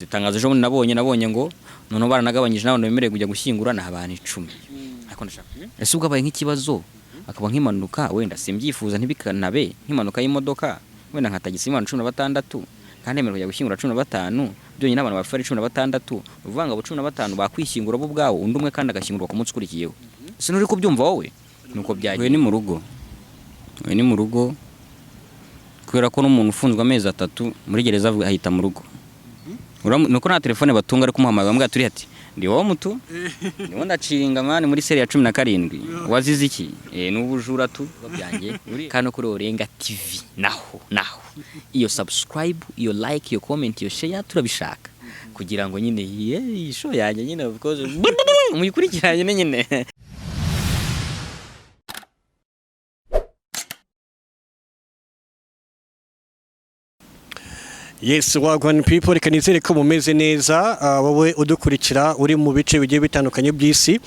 Itangazo ejo bundi nabonye ngo noneho baranagabanyije n'abantu bemerewe kujya gushyingura ni abantu 10. Ariko ndashaka ese ubwo abaye nk'ikibazo akaba nk'impanuka, wenda simbyifuza ntibikanabe nk'impanuka y'imodoka, wenda nka tagisi y'abantu 16 kandi yemerewe kujya gushyingura 15, byonyine abantu bapfa ari 16, uvuga ngo abo 15 bakwishyingura bo ubwabo, undi umwe kandi agashyingurwa ku munsi ukurikiyeho. Ese nturi kubyumva wowe? Nuko byagiye. We ni mu rugo, we ni mu rugo kubera ko n'umuntu ufunzwe amezi 3 muri gereza ahita mu rugo. Nuko nta telefone batunga, ariko umuhamagara bamubwira turi ati ndi wowe mutu ndimo ndacinga mani muri seri ya 17 wazize iki? Ni ubujura tu byanjye. Kano kuri Orenga TV naho iyo subscribe, iyo like, iyo comment, iyo share turabishaka kugira ngo nyine iyi show yanjye nyine of course muyikurikiranye nyine. Yes, wagwan people, reka nizere ko mumeze neza. Wowe udukurikira uri mu bice bigiye bitandukanye by'isi,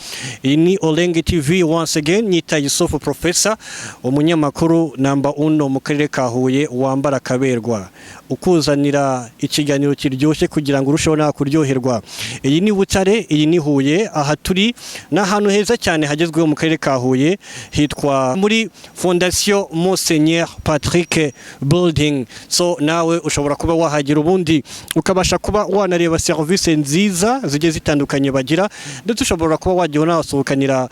iyi ni Olenge TV once again. Nyita Yusufu Professor, umunyamakuru namba 1 mu karere ka Huye, wambara kaberwa, ukuzanira ikiganiro kiryoshye kugira ngo urusheho nawe kuryoherwa. Iyi ni Butare, iyi ni Huye. Aha turi ni ahantu heza cyane hagezweho mu karere ka Huye, hitwa muri Fondation Monseigneur Patrick Building. So nawe ushobora kuba wahagera ubundi ukabasha kuba wanareba serivisi nziza zigiye zitandukanye bagira, ndetse ushobora kuba wajya unasohokanira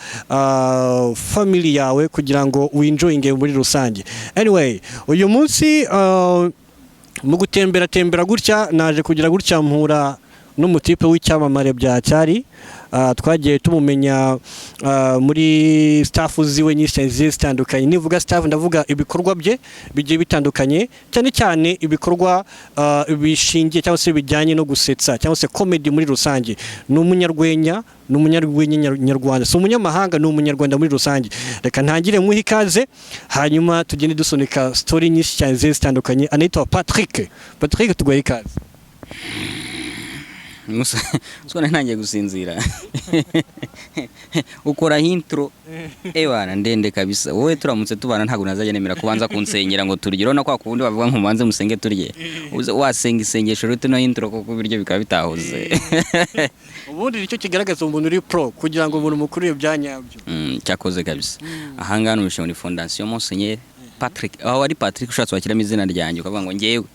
family yawe kugira ngo winjoyinge muri rusange. Anyway, uyu munsi mu gutembera tembera gutya naje kugira gutya mpura n'umutipe w'icyamamare bya cyari. Twagiye tumumenya muri staff ziwe nyinshi zigiye zitandukanye. Nivuga staff ndavuga ibikorwa bye bigiye bitandukanye, cyane cyane ibikorwa bishingiye cyangwa se bijyanye no gusetsa cyangwa se comedy muri rusange. Ni umunyarwenya, ni umunyarwenya nyarwanda, si umunyamahanga, ni umunyarwanda muri rusange. Reka ntangire muhe ikaze, hanyuma tugende dusunika story nyinshi cyane zigiye zitandukanye. Anitwa Patrick. Patrick, tuguhe ikaze. Musa ntangiye gusinzira ukora intro ewana ndende kabisa. Wowe turamutse tubana ntabwo nazajya nemera kubanza kunsengera ngo turye. Urabona kwa kundi bavuga ngo mubanze musenge turye, wasenga isengesho rute no intro kuko ibiryo bikaba bitahoze. Ubundi nicyo kigaragaza umuntu uri pro, kugira ngo umuntu mukuru byanyabyo. Cyakoze kabisa. Ahangaha nubishe muri Fondation Monseigneur Patrick, aho ari Patrick ushatse wakiramo izina ryanjye ukavuga ngo ngewe.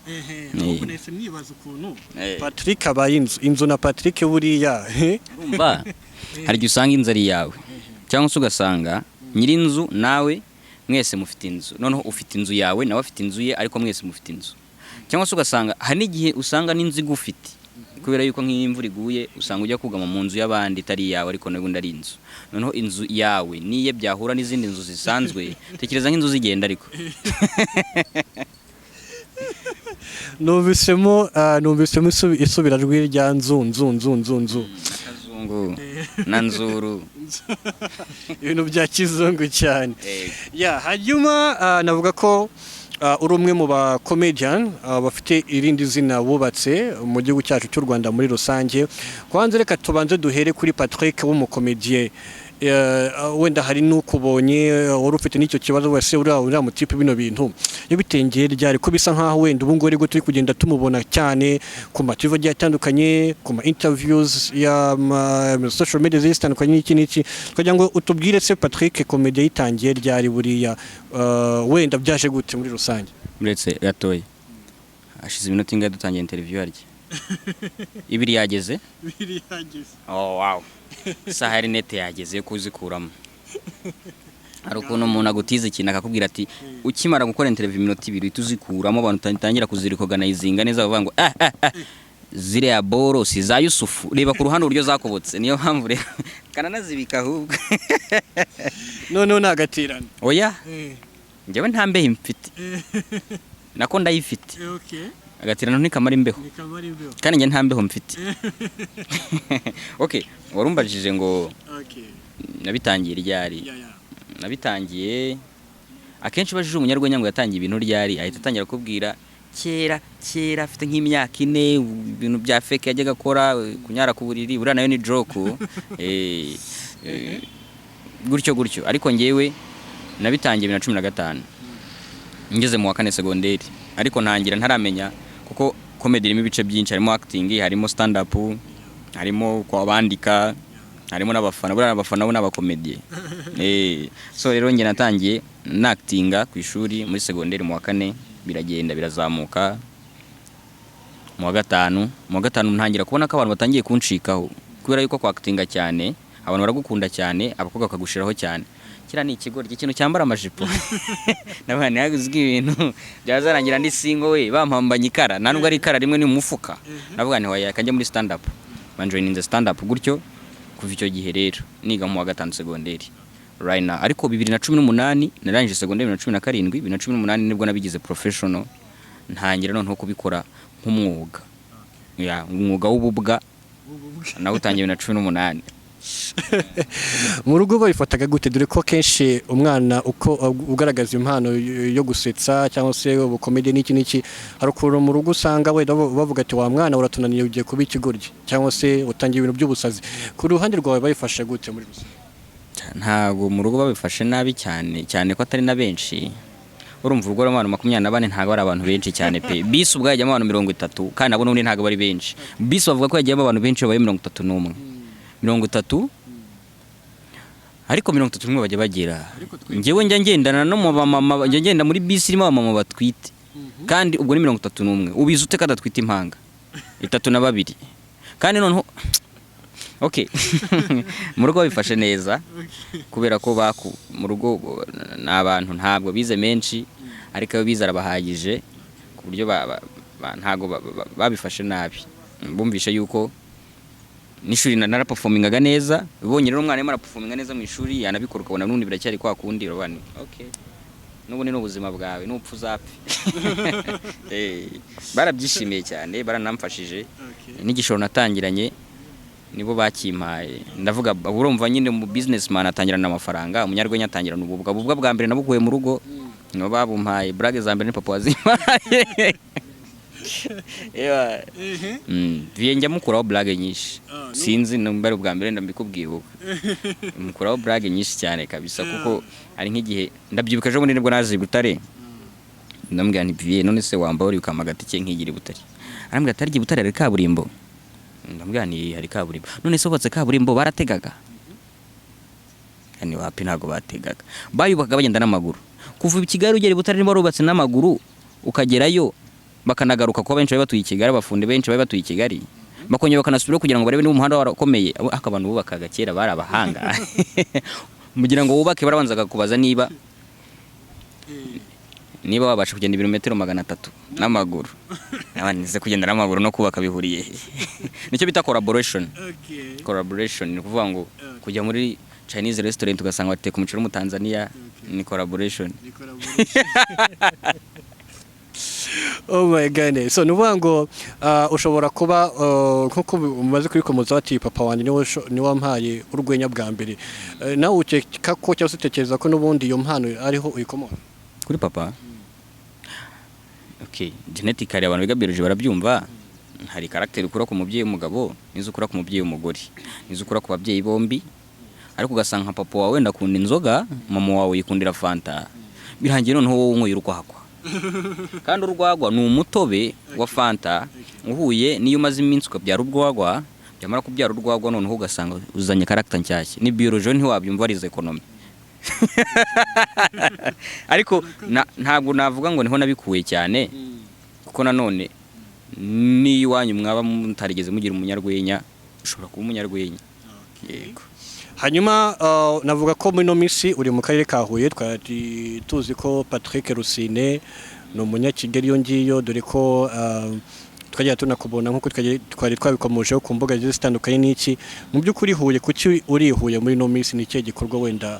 Ahubwo nahise mwibaza ukuntu Patrick abaye inzu na Patrick buriya. Urumva hari igihe usanga inzu ari iyawe, cyangwa se ugasanga nyir'inzu nawe mwese mufite inzu, noneho ufite inzu yawe nawe afite inzu ye, ariko mwese mufite inzu. Cyangwa se ugasanga hari n'igihe usanga n'inzu igufite, kubera yuko nk'iyo imvura iguye usanga ujya kugama mu nzu y'abandi itari iyawe, ariko n'ubundi ari inzu. Noneho inzu yawe niye byahura n'izindi nzu zisanzwe, tekereza nk'inzu zigenda ariko. Numvisemo isubirajwi rya nzu nzu nzu nzu nzu. Kazungu na nzuru. Ibintu bya kizungu cyane. Ya hanyuma navuga ko uri umwe mu ba comedian bafite irindi zina bubatse mu gihugu cyacu cy'u Rwanda muri rusange. Kwanza reka tubanze duhere kuri Patrick w'umukomediye. Wenda hari n'ukubonye wari ufite n'icyo kibazo, wese uriya mutipe bino bintu yabitengeye ryari, ko bisa nkaho wenda ubu ngubu aribwo turi kugenda tumubona cyane ku ma TV agiye atandukanye, ku ma interviews ya social media zigiye zitandukanye n'iki n'iki. Twagira ngo utubwire se Patrick comedy yitangiye ryari buriya, wenda byaje gute muri rusange? Uretse gatoya, hashize iminota ingahe dutangiye interview harya? 2 yageze? 2 yageze. Oh wow. Isaha ya rinete yageze yo kuzikuramo. Hari ukuntu umuntu agutiza ikintu akakubwira ati ukimara gukora interview iminota 2 uhita uzikuramo, abantu utangira kuzirikoganizinga neza bavuga ngo ziriya boro si za Yusufu, reba ku ruhande uburyo zakobotse. Niyo mpamvu rero kananazibika ahubwo. Noneho nagatirana. Oya, njyewe nta mbeho mfite, nako ndayifite. Agatirano ntikamara imbeho, kandi njye nta mbeho mfite. Okay, warumbajije ngo nabitangiye ryari? Nabitangiye akenshi bajije umunyarwenya ngo yatangiye ibintu ryari, ahita atangira kubwira kera kera afite nk'imyaka 4, ibintu bya fake yajyaga akora, kunyara ku buriri, buriya nayo ni joke, gutyo gutyo. Ariko njyewe nabitangiye 2015 ngeze mu wa 4 segonderi, ariko ntangira ntaramenya kuko Comedy irimo ibice byinshi, harimo acting, harimo stand up, harimo kwabandika, harimo n'abafana. Buriya abafana bo n'abakomediye. So rero njye natangiye nactinga ku ishuri muri segonderi mu wa kane, biragenda birazamuka mu wa gatanu. Mu wa gatanu ntangira kubona ko abantu batangiye kuncikaho, kubera yuko kwactinga cyane abantu baragukunda cyane, abakobwa bakagushiraho cyane. Kiriya ni ikigoryi, ikintu cyambara amajipo. Nabaye ntihaguzwe ibintu byazarangira ndi single we, bampambanye ikara, nta nubwo ari ikara rimwe, ni umufuka. Navuga nti waya kajya muri stand up, banjoininze stand up gutyo. Kuva icyo gihe rero niga mu wa gatanu segonderi right now, ariko 2018 narangije segonderi, 2017, 2018 nibwo nabigize professional, ntangira noneho kubikora nk'umwuga. Ya, umwuga w'ububwa nawe utangiye 2018. Mu rugo babifataga gute? Dore ko kenshi umwana uko ugaragaza impano yo gusetsa cyangwa se ubukomedi n'iki n'iki, hari ukuntu mu rugo usanga wenda bavuga ati: "Wa mwana uratunaniye, ugiye kuba ikigoryi," cyangwa se utangiye ibintu by'ubusazi. Ku ruhande rwawe babifashe gute muri rusange? Ntabwo mu rugo babifashe nabi cyane cyane ko atari na benshi. Urumva, urugo rw'abantu 24 ntabwo ari abantu benshi cyane pe. Bisi ubwayo yajyamo abantu 30, kandi nabo n'ubundi ntabwo ari benshi. Bisi bavuga ko yagiyemo abantu benshi babaye 31, 30, ariko 31 bajya bagera. Njyewe njya ngendana no mu bamama, njya ngenda muri bisi irimo abamama batwite, kandi ubwo ni 31. Ubizi ute ko adatwite impanga itatu na babiri? Kandi noneho okay, mu rugo babifashe neza, kubera ko baku mu rugo ni abantu ntabwo bize menshi, ariko ayo bize arabahagije ku buryo ntabwo babifashe nabi. Bumvishe yuko n'ishuri naraperformingaga neza. Ubonye rero umwana arimo araperforminga neza mu ishuri, yanabikora ukabona n'ubundi biracyari kwa kundi, urabona ni okay, n'ubundi ni ubuzima bwawe, nupfa uzapfe. Barabyishimiye cyane, baranamfashije. N'igishoro natangiranye nibo bakimpaye. Ndavuga, urumva nyine mu businessman atangirana amafaranga, umunyarwenya atangirana ububwa. Ububwa bwa mbere nabukuye mu rugo, nibo babumpaye. Blague za mbere ni papa wazimpaye. Ewa. Viye njya mukuraho blague nyinshi. Sinzi nimba ari ubwa mbere ndambikubwiye ubu, mukuraho blague nyinshi cyane kabisa, kuko hari nk'igihe ndabyibuka, ejo bundi nibwo naje i Butare, ndamubwira nti: "Viye, none se wambaye uri ukampa agatike nkigira i Butare?" Arambwira ati: "Harya i Butare hari kaburimbo?" Ndamubwira nti: "Hari kaburimbo." "None se hubatse kaburimbo barategaga?" Ni wapi, ntabwo bategaga, bayubakaga bagenda n'amaguru. Kuva i Kigali ugera i Butare niba warubatse n'amaguru ukagerayo, bakanagaruka, kuko benshi bari batuye i Kigali, abafundi benshi bari batuye i Kigali, bakongera bakanasubirayo kugira ngo barebe niba umuhanda warakomeye. Ariko abantu bubakaga kera bari abahanga. Mugira ngo wubake barabanzaga kubaza niba wabasha kugenda ibirometero 300 n'amaguru. Abandi se kugenda n'amaguru no kubaka bihuriye he? Nicyo bita collaboration. Collaboration ni ukuvuga ngo kujya muri Chinese restaurant ugasanga bateka umuceri w'Umutanzania, ni collaboration. Oh my goodness. So ni ukuvuga ngo ushobora kuba nkuko umaze kubikomoza bati papa wanjye niwe wampaye urwenya bwa mbere. Nawe ukeka ko cyangwa se utekereza ko n'ubundi iyo mpano ariho uyikomora? Kuri papa, okay, genetically abantu biga biology barabyumva. Hari caractère ukura ku mubyeyi w'umugabo n'izo ukura ku mubyeyi w'umugore n'izo ukura ku babyeyi bombi, ariko ugasanga nka papa wawe wenda akunda inzoga, mama wawe yikundira fanta, birangiye noneho wowe unyweye urwagwa, kandi urwagwa ni umutobe wa fanta uhuye n'iyo umaze iminsi ukabyara urwagwa. Byamara kubyara urwagwa, noneho ugasanga uzanye caractère nshyashya. Ni biology, ntiwabyumva arize economy, ariko ntabwo navuga ngo niho nabikuye cyane, kuko nanone n'iyo iwanyu mwaba mutarigeze mugira umunyarwenya, ushobora kuba umunyarwenya, yego. Hanyuma navuga ko muri ino minsi uri mu karere ka Huye. Twari tuzi ko Patrick Rusine ni umunyakigali iyo ngiyo, dore ko twajya tunakubona nk'uko twari twabikomojeho ku mbuga zigiye zitandukanye n'iki. Mu by'ukuri Huye, kuki uri i Huye muri ino minsi? Ni ikihe gikorwa wenda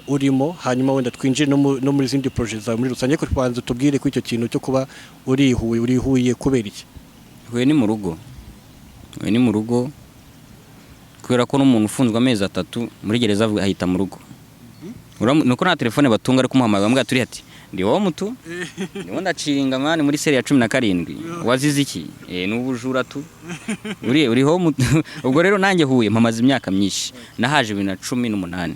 urimo? Hanyuma wenda twinjire no muri zindi projet zawe muri rusange, ariko tubanza tubwire ko icyo kintu cyo kuba uri i Huye, uri i Huye kubera iki? Huye ni mu rugo, Huye ni mu rugo, kubera ko n'umuntu ufunzwe amezi 3 muri gereza ahita mu rugo. Nuko nta telefone batunga, ariko umuhamagara bamubwira turi ati: "Ndi wowe mutu, ndimo ndacinga man muri cell ya 17. Wazize iki?" "Eh, ni ubujura tu." Uri uriho mutu. Ubwo rero nanjye Huye mpamaze imyaka myinshi. Nahaje 2018,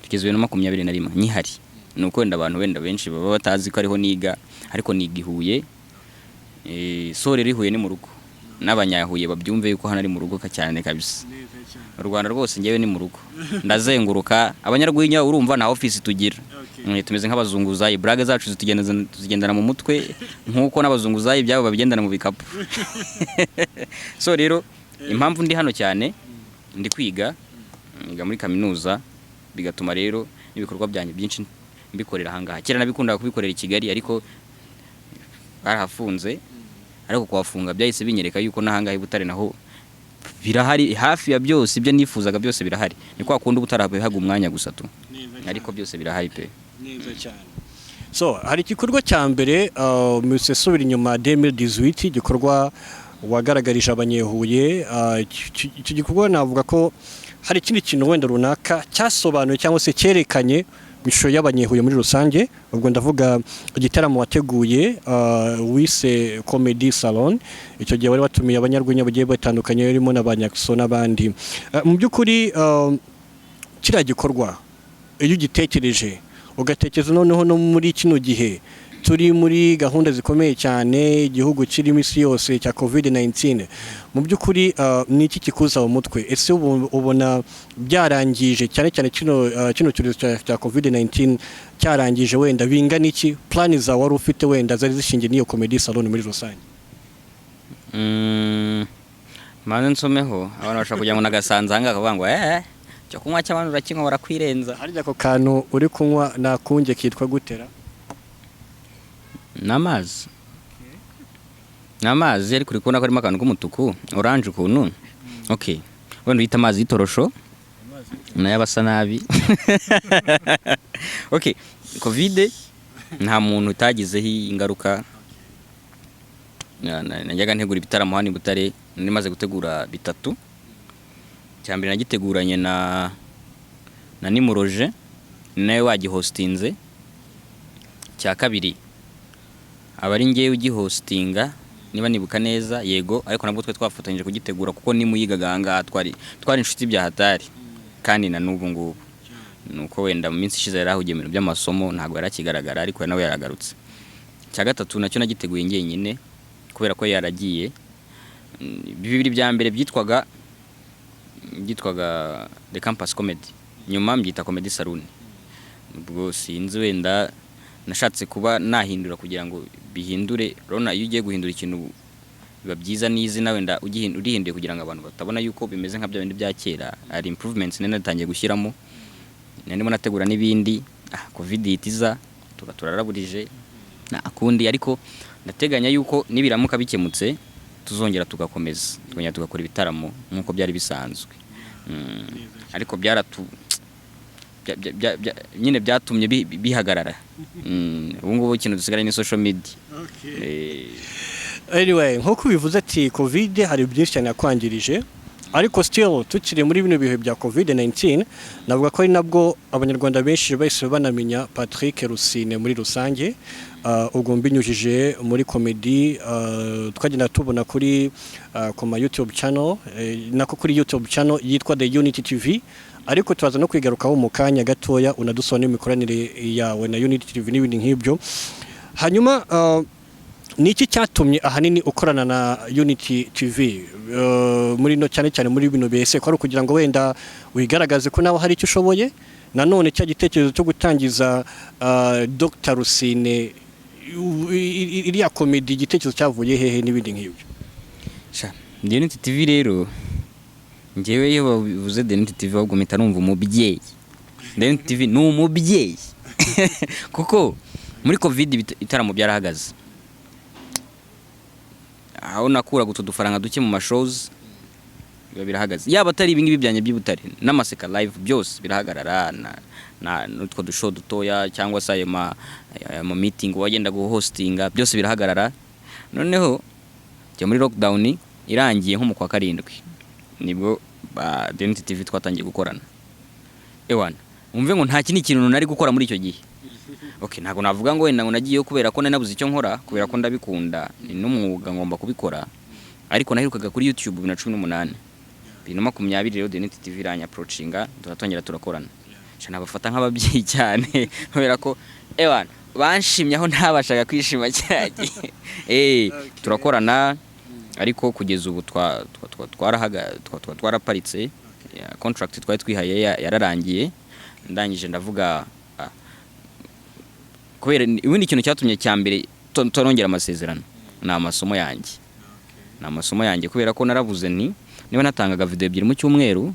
tugeze 2021 nkihari. Ni uko wenda abantu wenda benshi baba batazi ko ariho niga, ariko niga i Huye. So rero i Huye ni mu rugo, n'Abanyahuye babyumve yuko hano ari mu rugo cyane kabisa. U Rwanda rwose ngewe ni mu rugo, ndazenguruka. Abanyarwenya urumva nta office tugira. Tumeze nk'abazunguzayi, blague zacu tuzigendana mu mutwe nk'uko n'abazunguzayi ibyabo babigendana mu bikapu. So rero impamvu ndi hano cyane, ndi kwiga, niga muri kaminuza, bigatuma rero n'ibikorwa byanjye byinshi mbikorera ahangaha. Kera nabikundaga kubikorera i Kigali, ariko barahafunze. Ariko kuhafunga byahise binyereka yuko n'ahangaha i Butare naho birahari, hafi ya byose ibyo nifuzaga byose birahari. Ni kwa kundi uba utarabihaga umwanya gusa tu, ariko byose birahari pe. Neza cyane. So hari igikorwa cya mbere, mise subira inyuma 2018, igikorwa wagaragarije Abanyehuye. Icyo gikorwa navuga ko hari ikindi kintu wenda runaka cyasobanuye cyangwa se cyerekanye mu ishusho y'Abanyehuye muri rusange. Ubwo ndavuga igitaramo wateguye wise Comedy Salon. Icyo gihe wari watumiye abanyarwenya bagiye batandukanye, barimo na ba Nyaxo n'abandi. Mu by'ukuri kiriya gikorwa iyo ugitekereje, ugatekereza noneho no muri kino gihe turi muri gahunda zikomeye cyane igihugu kirimo, isi yose, cya COVID-19, mu by'ukuri ni iki kikuza mu mutwe? Ese ubona byarangije cyane cyane kino cyorezo cya COVID-19 cyarangije wenda bingana iki plan zawe wari ufite wenda zari zishingiye n'iyo Comedy Salon muri rusange? Manze nsomeho, abantu bashobora kugira ngo nagasanze ahangaha, bakavuga ngo cyo kunywa cy'abantu urakinywa barakwirenza. Harya ako kantu uri kunywa nakunge kitwa gutera? Ni amazi, ni amazi, ariko uri kubona ko harimo akantu k'umutuku, orange ukuntu. Okay, wenda uyita amazi y'itorosho, nayo aba asa nabi. Okay, COVID nta muntu utagizeho ingaruka. Najyaga ntegura ibitaramo hano i Butare, nari maze gutegura bitatu. Icya mbere nagiteguranye na Nimuroje, ni nawe wagihostinze. Icya kabiri aba ari ngewe ugihostinga niba nibuka neza, yego, ariko nabwo twe twafatanyije kugitegura kuko nimuyigaga ahangaha, twari inshuti bya hatari kandi na n'ubu ngubu. Nuko wenda mu minsi ishize yari ahugiye mu bintu by'amasomo, ntabwo yari akigaragara, ariko nawe yaragarutse. Icya gatatu nacyo nagiteguye njyenyine kubera ko yaragiye. Bibiri bya mbere byitwaga The Campus Comedy, nyuma mbyita Comedy Saloon. Ubwo sinzi, wenda nashatse kuba nahindura kugira ngo bihindure. Urabona iyo ugiye guhindura ikintu biba byiza n'izina wenda urihinduye kugira ngo abantu batabona yuko bimeze nka bya bindi bya kera. Hari improvements nari natangiye gushyiramo, nari ndimo nategura n'ibindi, COVID ihita iza, tuba turaraburije, nta kundi. Ariko ndateganya yuko nibiramuka bikemutse tuzongera tugakomeza, tukongera tugakora ibitaramo nk'uko byari bisanzwe. Ariko byaratu nyine byatumye bihagarara. Ubu ngubu ikintu dusigaye ni social media. Anyway, nk'uko ubivuze ati COVID hari byinshi cyane yakwangirije, ariko still tukiri muri bino bihe bya COVID-19, navuga ko ari nabwo Abanyarwanda benshi bahise banamenya Patrick Rusine muri rusange. Ubwo mbinyujije muri comedy, twagenda tubona kuri ku ma YouTube channel, nako kuri YouTube channel yitwa The Unity TV, ariko turaza no kwigarukaho mu kanya gatoya, unadusobanurire imikoranire yawe na Unity TV n'ibindi nk'ibyo. Hanyuma ni iki cyatumye ahanini ukorana na Unity TV muri no cyane cyane muri bino bihe? Ko ari ukugira ngo wenda wigaragaze ko nawe hari icyo ushoboye? Nanone cya gitekerezo cyo gutangiza Dr Rusine, iriya comedy, igitekerezo cyavuye hehe n'ibindi nk'ibyo? Sha, The Unity TV rero, njyewe iyo bavuze The Unity TV ahubwo mpita numva umubyeyi. The Unity TV ni umubyeyi kuko muri COVID ibitaramo byarahagaze, aho nakuraga utu dufaranga duke mu mashows biba birahagaze, yaba atari ibingibi byanjye by'i Butare n'amaseka live, byose birahagarara, na n'utwo dushow dutoya cyangwa se ayo ma meeting wagenda guhostinga, byose birahagarara. Noneho njya muri lockdown irangiye nko mu kwa karindwi, nibwo ba The Unity TV twatangiye gukorana. Ewana, umve ngo nta kindi kintu nari gukora muri icyo gihe. Okay, ntabwo navuga ngo wenda ngo nagiyeyo kubera ko nari nabuze icyo nkora, kubera ko ndabikunda, ni n'umwuga ngomba kubikora. Ariko naherukaga kuri YouTube 2018, 2020 rero The Unity TV iranya approachinga, turatangira turakorana. Nca nabafata nk'ababyeyi cyane, kubera ko ewana banshimye aho ntabashaga kwishima cyane. Turakorana, ariko kugeza ubu twaraparitse. Ya, contract twari twihaye yararangiye. Ndangije ndavuga, kubera ubundi ikintu cyatumye cya mbere tutarongera amasezerano ni amasomo yanjye, ni amasomo yanjye, kubera ko naravuze nti niba natangaga video 2 mu cyumweru,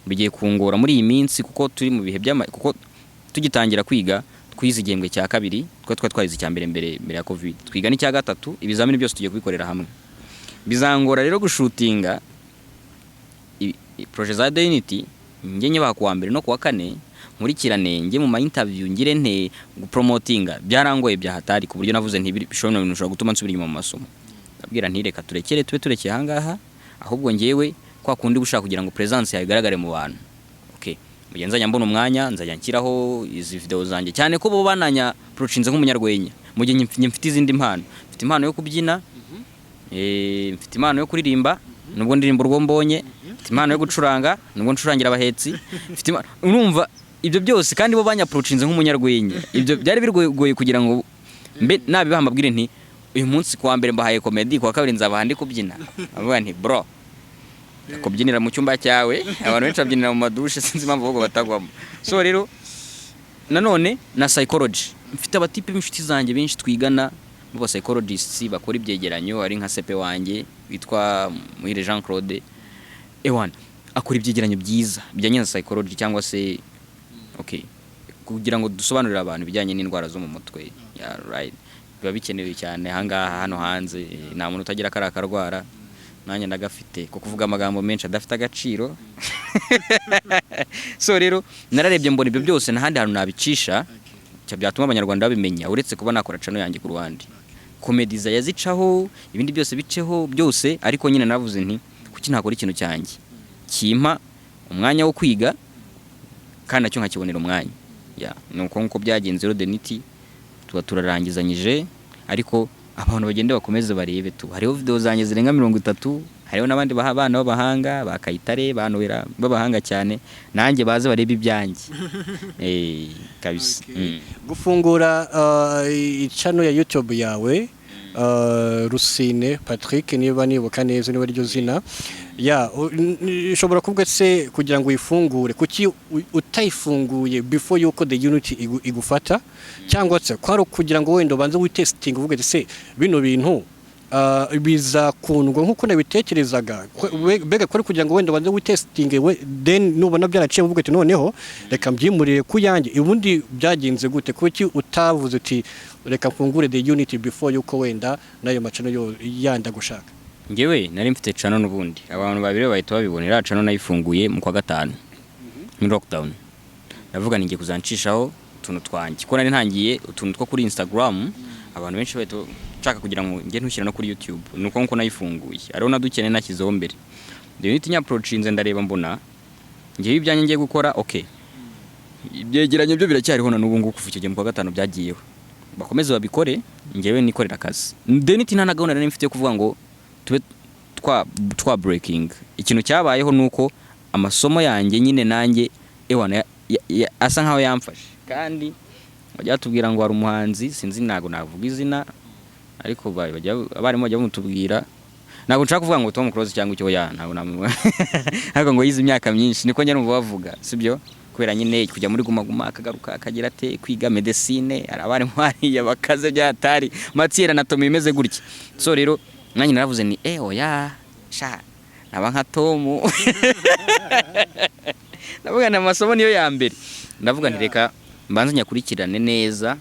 bigiye kungora muri iyi minsi, kuko turi mu bihe by'ama, kuko tugitangira kwiga twize igihembwe cya kabiri, twari twarize icya mbere mbere ya Covid, twiga n'icya gatatu, ibizamini byose tugiye kubikorera hamwe. Bizangora rero gushootinga projet za The Unity, njye nyibaha kuwa mbere no kuwa kane, nkurikirane, njye mu ma interview, ngire nte gupromotinga. Byarangoye bya hatari, ku buryo navuze nti bishobora ibintu bishobora gutuma nsubira inyuma mu masomo. Ndabwira nti reka turekere, tube turekeye ahangaha. Ahubwo njyewe kwa kundi ushaka kugira ngo presence yawe igaragare mu bantu, okay, mu gihe nzajya mbona umwanya nzajya nshyiraho izi video zanjye, cyane ko bo bananya approachinze nk'umunyarwenya, mu gihe njye mfite izindi mpano. Mfite impano yo kubyina, mfite impano yo kuririmba nubwo ndirimba urwo mbonye, mfite impano yo gucuranga nubwo ncurangira abahetsi, mfite impano, urumva ibyo byose, kandi bo banyapproachinze nk'umunyarwenya. Ibyo byari bigoye kugira ngo mbe nabibaha mbabwire nti uyu munsi kuwa mbere mbahaye comedy, kuwa kabiri nzabaha ndi kubyina. Avuga nti bro, kubyinira mu cyumba cyawe, abantu benshi babyinira mu madushe, sinzi impamvu ahubwo batagwamo. So rero nanone na psychology, mfite abatipe b'inshuti zanjye benshi twigana b'aba psychologists bakora ibyegeranyo, ari nka sepe wanjye witwa Muhire Jean Claude, ewan akora ibyegeranyo byiza bijyanye na psychology, cyangwa se okay, kugira ngo dusobanurire abantu ibijyanye n'indwara zo mu mutwe. Yeah, right, biba bikenewe cyane ahangaha hano hanze. Nta muntu utagira kariya karwara, nanjye ndagafite ko kuvuga amagambo menshi adafite agaciro. So rero nararebye mbona ibyo byose nta handi hantu nabicisha cya byatuma Abanyarwanda babimenya uretse kuba nakora channel yanjye ku ruhande, comedy yazicaho, ibindi byose biceho byose. Ariko nyine naravuze nti kuki ntakora ikintu cyanjye kimpa umwanya wo kwiga kandi nacyo nkakibonera umwanya? Ya, ni uko nguko byagenze rero. The Unity tuba turarangizanyije, ariko abantu bagende bakomeze barebe tu, hariho video zanjye zirenga 30, hariho n'abandi baha abana b'abahanga ba Kayitare, ba Noella b'abahanga cyane, nanjye baze barebe ibyanjye, kabisa. Gufungura channel ya YouTube yawe, Rusine Patrick, niba nibuka neza niba ryo zina ya ushobora kuvuga se kugira ngo uyifungure, kuki utayifunguye before yuko The Unity igufata, cyangwa se kwari kugira ngo wenda ubanze witesting uvuge ati se bino bintu bizakundwa nkuko nabitekerezaga? Mbega kwari kugira ngo wenda ubanze witesting we, then nubona byaraciye uvuge ati noneho reka mbyimurire ku yanjye? Ubundi byagenze gute? Kuki utavuze uti reka mfungure The Unity before yuko wenda n'ayo machannel yo yandi gushaka? Njyewe nari mfite channel n'ubundi, abantu babiri bahita babibonera. Channel nayifunguye mu kwa gatanu muri lockdown. Ndavuga ni ngiye kuzancishaho utuntu twanjye, ko nari ntangiye utuntu two kuri Instagram, abantu benshi bahita nshaka kugira ngo njye ntushyira no kuri YouTube. Nuko nkuko nayifunguye ariho nadukene nashyizeho mbere The Unity nyapproachinze, ndareba mbona ngewe ibyanjye ngiye gukora, okay, ibyegeranyo byo biracyariho na n'ubu ngubu kuva icyo gihe mu kwa gatanu byagiyeho, bakomeze babikore, ngewe nikorera akazi. The Unity nta na gahunda nari mfite yo kuvuga ngo tube twa breaking. Ikintu cyabayeho nuko amasomo yanjye nyine nanjye ewana asa nkaho yamfashe, kandi bajya batubwira ngo hari umuhanzi, sinzi, ntabwo navuga izina, ariko abarimu bajya bamutubwira. Ntabwo nshaka kuvuga ngo Tom Close cyangwa icyo ya, ntabwo namuvuga, ariko ngo yize imyaka myinshi, niko njya numva bavuga, sibyo? Kubera nyine kujya muri Guma Guma, akagaruka akagira ate, kwiga medecine, hari abarimu hariya bakaze byatari matière anatomy imeze gutya. So rero nanjye naravuze ni oya sha, naba nka Tom. Ndavuga nti amasomo niyo ya mbere. Ndavuga nti reka mbanze nyakurikirane neza,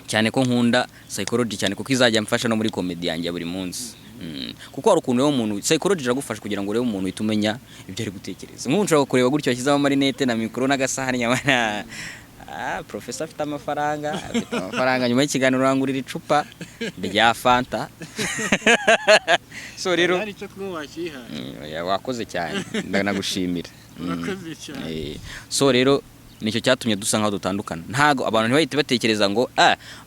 cyane ko nkunda psychology cyane, kuko izajya mfasha no muri comedy yanjye ya buri munsi. Kuko hari ukuntu rero umuntu, psychology iragufasha kugira ngo urebe umuntu uhite umenya ibyo ari gutekereza. Nk'ubu nshobora kureba gutyo washyizemo amarinete na mikoro n'agasahani, nyamara professor afite amafaranga, afite amafaranga, nyuma y'ikiganiro urangurira icupa rya Fanta. So rero hari icyo kunywa wakihaye. Oya, wakoze cyane, ndanagushimira. Urakoze cyane. So rero nicyo cyatumye dusa nkaho dutandukana. Ntago abantu ntibahite batekereza ngo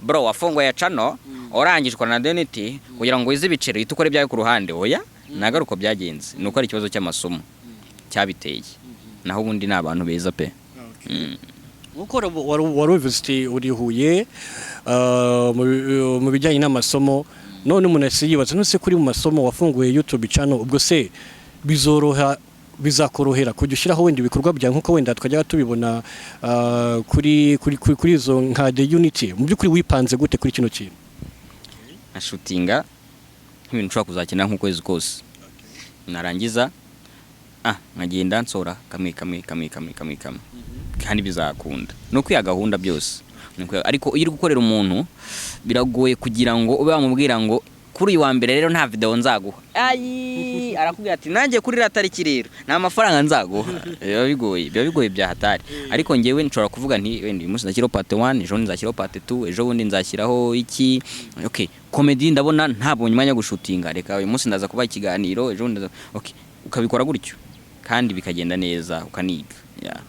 bro wafunguye channel, urangije ukora na The Unity kugira ngo wize ibiceri uhite ukora ibyawe ku ruhande. Oya, ntabwo ari uko byagenze, ni uko ari ikibazo cy'amasomo cyabiteye, naho ubundi ni abantu beza pe. Nkuko wari ubivuze uti uri Huye mu bijyanye n'amasomo. None umuntu ahise yibaza, none se kuri mu masomo wafunguye YouTube channel, ubwo se bizoroha, bizakorohera kujya ushyiraho wenda ibikorwa byawe nkuko wenda twajyaga tubibona kuri izo nka The Unity? Mu by'ukuri wipanze gute kuri kino kintu? Nkashootinga nk'ibintu nshobora kuzakina nk'ukwezi kose, narangiza nkagenda nsora kamwe kamwe kamwe kamwe kamwe kamwe, kandi bizakunda. Ni ukwiha gahunda byose. Ariko iyo uri gukorera umuntu biragoye kugira ngo ube wamubwira ngo kuri uyu wa mbere rero nta video nzaguha. Ayi, arakubwira ati nanjye kuri iriya tariki rero nta mafaranga nzaguha. Biba bigoye, biba bigoye bya hatari. Ariko ngewe nshobora kuvuga nti wenda uyu munsi nzashyiraho part 1, ejo nzashyiraho part 2, ejo bundi nzashyiraho iki. Okay, comedy ndabona ntabonye umwanya wo gushootinga, reka uyu munsi ndaza kubaha ikiganiro, ejo bundi ndaza. Okay, ukabikora gutyo kandi bikagenda neza, ukaniga, yeah.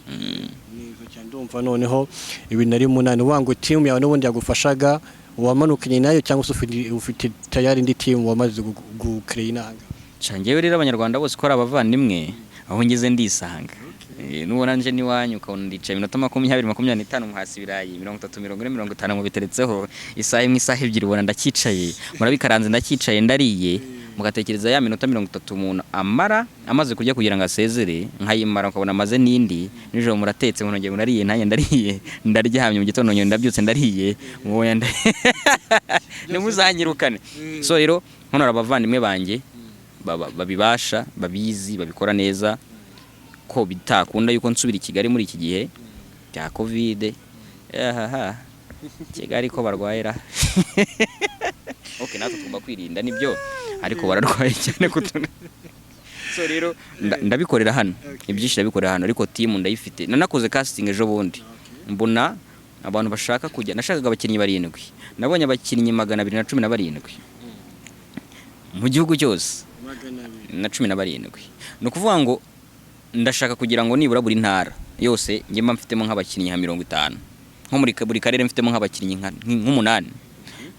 Neza cyane. Ndumva noneho ibintu ari munani wanga. Team yawe n'ubundi yagufashaga wamanukanye nayo, cyangwa se ufite tayari indi team wamaze gucreate inanga? Ca njyewe rero Abanyarwanda bose ko ari abavandimwe, aho ngeze ndisanga. Nubona nje n'iwanyu ukabona ndicaye iminota 20, 25, muhasi ibirayi 30, 40, 50 mubiteretseho, isaha imwe, isaha 2, ubona ndacyicaye, murabikaranze, ndacyicaye, ndariye, mugatekereza ya minota 30 umuntu amara amaze kurya kugira ngo asezere, nkayimara ukabona amaze n'indi. Nijoro muratetse, munongeye murariye, nanjye ndariye, ndaryamye, mu gitondo nongeye ndabyutse ndariye, mubonye ntimuzanyirukane. So rero hano hari abavandimwe banjye babibasha, babizi, babikora neza, ko bitakunda yuko nsubira i Kigali muri iki gihe bya Covid. Ahaha, Kigali ko barwaye ra! Okay, natwe tugomba kwirinda nibyo, ariko bararwaye cyane kutuna. So rero ndabikorera hano, ibyinshi ndabikorera hano, ariko team ndayifite. Nanakoze casting ejo bundi, mbona abantu bashaka kujya. Nashakaga abakinnyi barindwi, nabonye abakinnyi 217 mu gihugu cyose. 217. Ni ukuvuga ngo ndashaka kugira ngo nibura buri ntara yose njye mba mfitemo nk'abakinnyi nka 50, nko muri buri karere mfitemo nk'abakinnyi nk'umunani,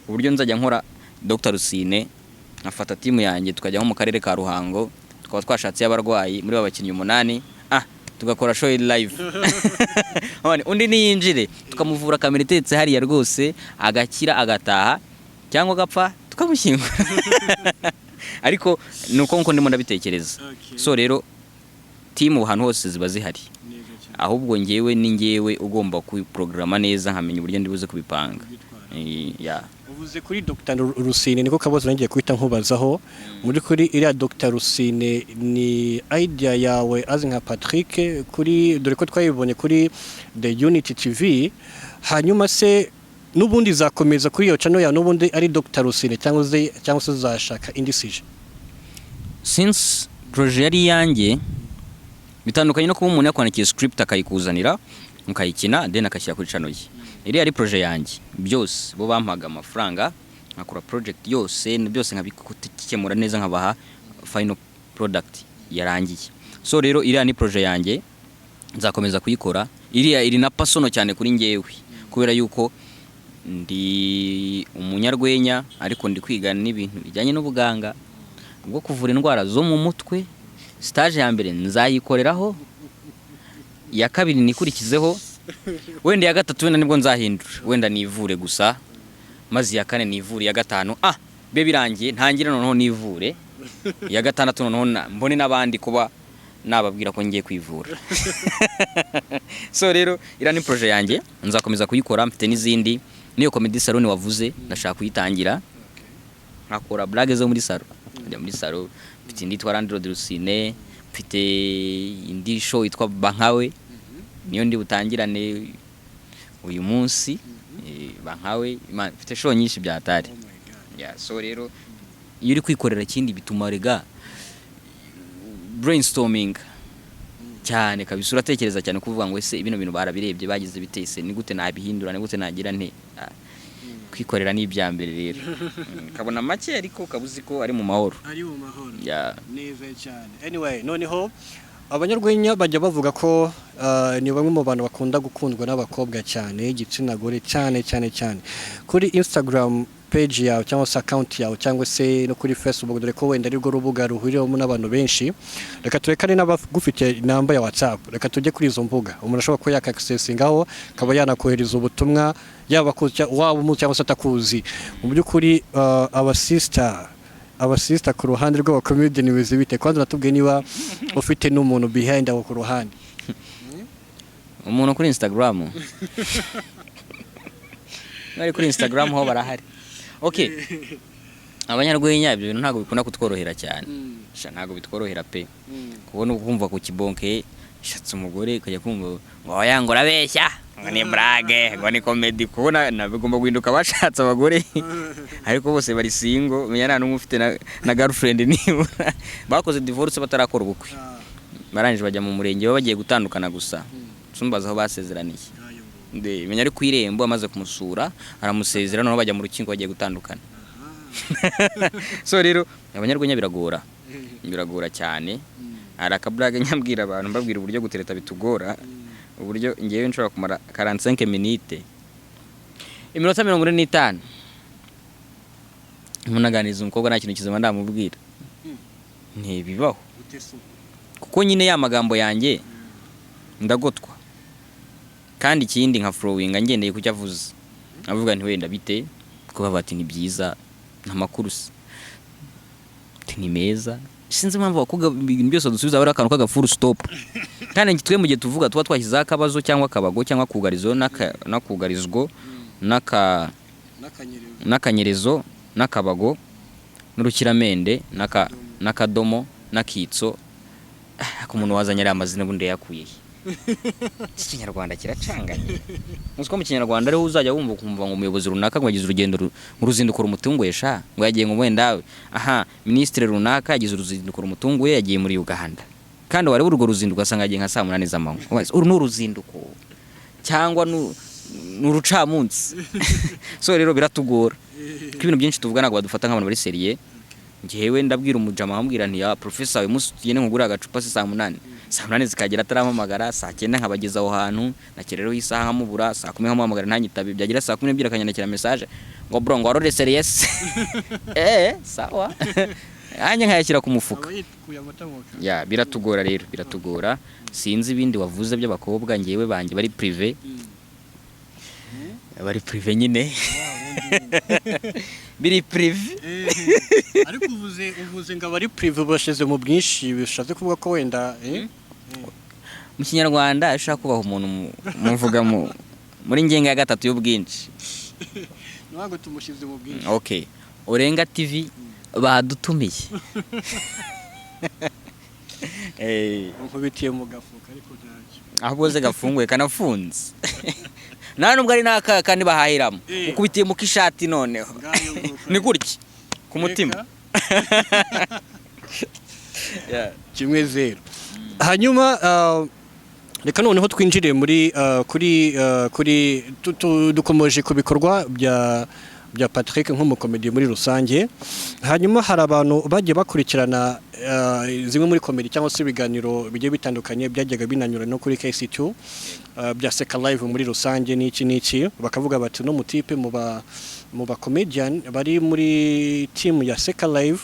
ku buryo nzajya nkora Dr Rusine, nkafata team yanjye tukajya nko mu karere ka Ruhango, tukaba twashatse abarwayi muri ba bakinnyi umunani, tugakora show live. None undi niyinjire tukamuvura, kamera iteretse hariya rwose, agakira agataha cyangwa agapfa tukamushyingura. Ariko ni uko nkuko ndimo ndabitekereza. So rero team ahantu hose ziba zihari, ahubwo ngewe ni ngewe ugomba kubiporogaramu neza, nkamenya uburyo ndibuze kubipanga. Yeah. Uvuze kuri Dr Rusine, niko kabazo nagiye guhita nkubazaho. Muri kuri iriya Dr Rusine ni idea yawe azi nka Patrick, kuri dore ko twayibonye kuri The Unity TV? Hanyuma se n'ubundi zakomeza kuri iyo channel yawe n'ubundi ari Dr Rusine, cyangwa se uzashaka indi sujet? Since projet yari iyanjye, bitandukanye no kuba umuntu yakwandikiye script akayikuzanira mukayikina, then akashyira kuri channel ye. Iriya ari projet yanjye byose, bo bampaga amafaranga nkakora project yose byose, nkabikemura neza, nkabaha final product yarangiye. So rero iriya ni projet yanjye, nzakomeza kuyikora. Iriya iri na personal cyane kuri njyewe, kubera yuko ndi umunyarwenya, ariko ndi kwiga n'ibintu bijyanye n'ubuganga bwo kuvura indwara zo mu mutwe. Stage ya mbere nzayikoreraho, iya kabiri nikurikizeho, wenda iya gatatu wenda nibwo nzahindura, wenda nivure gusa, maze iya kane nivure, iya gatanu be birangiye ntangire noneho nivure, iya gatandatu noneho mbone n'abandi kuba nababwira ko ngiye kwivura. So rero iriya ni projet yanjye, nzakomeza kuyikora. Mfite n'izindi, n'iyo comedy salon wavuze ndashaka kuyitangira, nkakora blague zo muri salon, njya muri salon. Mfite indi yitwa Landlord Rusine, mfite indi show yitwa Bankawe, niyo ndi butangirane uyu munsi. Bankawe. Man, mfite show nyinshi bya hatari. Yeah, so rero iyo uri kwikorera, ikindi bituma rega brainstorming cyane kabisa, uratekereza cyane kuvuga ngo ese bino bintu barabirebye, bagize bitese, ni gute nabihindura, ni gute nagira nte? Kwikorera ni ibya mbere rero. Kabona make ariko ukaba uzi ko ari mu mahoro. Ari mu mahoro. Yeah. Neza cyane. Anyway, noneho abanyarwenya bajya bavuga ko ni bamwe mu bantu bakunda gukundwa n'abakobwa cyane, igitsina gore cyane cyane cyane kuri Instagram. page yawe cyangwa se account yawe cyangwa se no kuri Facebook, dore ko wenda arirwo rubuga ruhuriwemo n'abantu benshi. Reka turekane n'abagufite namba ya WhatsApp, reka tujye kuri izo mbuga umuntu ashobora kuba yakaccessingaho, akaba yanakohereza ubutumwa, yaba akuzi, waba umuzi cyangwa se atakuzi. Mu by'ukuri abasista ku ruhande rw'abakomedian bimeze bite? Kwanza natubwiye niba ufite n'umuntu behind aho ku ruhande. Umuntu kuri Instagram, bari kuri Instagram ho barahari. Okay, abanyarwenya ibyo bintu ntabwo bikunda kutworohera cyane. Sha, ntabwo bitworohera pe. Kubona ukumva ku kibonke shatse umugore, ukajya kumva ngo oya, ngo urabeshya, ngo ni blague, ngo ni comedy. Kubona bigomba guhinduka. Bashatse abagore ariko bose bari single, menya nta n'umwe ufite na girlfriend nibura. Bakoze divorce batarakora ubukwe, barangije bajya mu murenge, baba bagiye gutandukana gusa. Sumbaza aho basezeraniye. Menya ari ku irembo, amaze kumusura aramusezera, noneho bajya mu rukiko bagiye gutandukana. So rero abanyarwenya biragora, biragora cyane. Hari akablague nyabwira abantu, mbabwira uburyo gutereta bitugora, uburyo ngewe nshobora kumara 45 minutes, iminota 45, umuntu umukobwa nta kintu kizima ndamubwira. Ntibibaho, kuko nyine ya magambo yanjye ndagotwa, kandi ikindi nka flowinga ngendeye ku cyo avuze. Avuga nti wenda bite, kuba bati ni byiza, nta makuru se, ati ni meza. Sinzi impamvu abakobwa ibintu byose dusubiza bari akantu k'aga full stop, kandi twe mu gihe tuvuga tuba twashyizeho akabazo cyangwa akabago cyangwa akugarizo n'akugarizwo n'akanyerezo n'akabago n'urukiramende n'akadomo n'akitso. Ah, ko umuntu wazanye ariya mazina ubundi yayakuye he? Iki Kinyarwanda kiracanganye. Uzi ko mu Kinyarwanda ariho uzajya wumva ukumva ngo umuyobozi runaka ngo yagize urugendo uruzinduko rumutunguye sha, ngo yagiye, ngo wenda aha minisitiri runaka yagize uruzinduko rumutunguye, yagiye muri Uganda, kandi wareba urwo ruzinduko ugasanga yagiye nka saa 8 z'amanywa. Ubaza, uru ni uruzinduko cyangwa ni urucamunsi? So rero biratugora ko ibintu byinshi tuvuga ntabwo badufata nk'abantu bari sérieux. Njyewe ndabwira umujama, amubwira nti ya professor, uyu munsi tugende nkugure agacupa se saa 8. Saa 8 zikagera atarampamagara, saa 9 nkabageza aho hantu, nakerereho isaha nkamubura, saa 10 nkamuhamagara ntanyitabe, byagera saa 12 akanyandikira message ngo bro, ngo warore serious, sawa, nanjye nkayashyira ku mufuka. Aba yikuye amata mu kanwa. Ya, biratugora rero, biratugora. Sinzi ibindi wavuze by'abakobwa. Ngewe banjye bari privé, bari privé nyine, biri privé. Ariko uvuze ngo abari privé bashize mu bwinshi, bishatse kuvuga ko wenda Mu Kinyarwanda iyo ushaka kubaha umuntu muvuga muri ngenga ya gatatu y'ubwinshi. Ntabwo tumushyize mu bwinshi. Okay, Orenga TV badutumiye. Nkubitiye mu gafuka, ariko ntacyo. Ahubwo ze gafunguye kanafunze, nta nubwo ari n'aka kandi bahahiramo. Ukubitiye mu kishati noneho. Ngayo nguko. Ni gutya ku mutima. Reka. 1-0. Hanyuma reka noneho twinjire muri kuri kuri dukomeje ku bikorwa bya Patrick nk'umukomedi muri rusange. Hanyuma hari abantu bagiye bakurikirana zimwe muri comedy cyangwa se ibiganiro bigiye bitandukanye byajyaga binanyura no kuri KC2 bya Seka Live muri rusange n'iki n'iki, bakavuga bati no mutipe mu ba comedian bari muri team ya Seka Live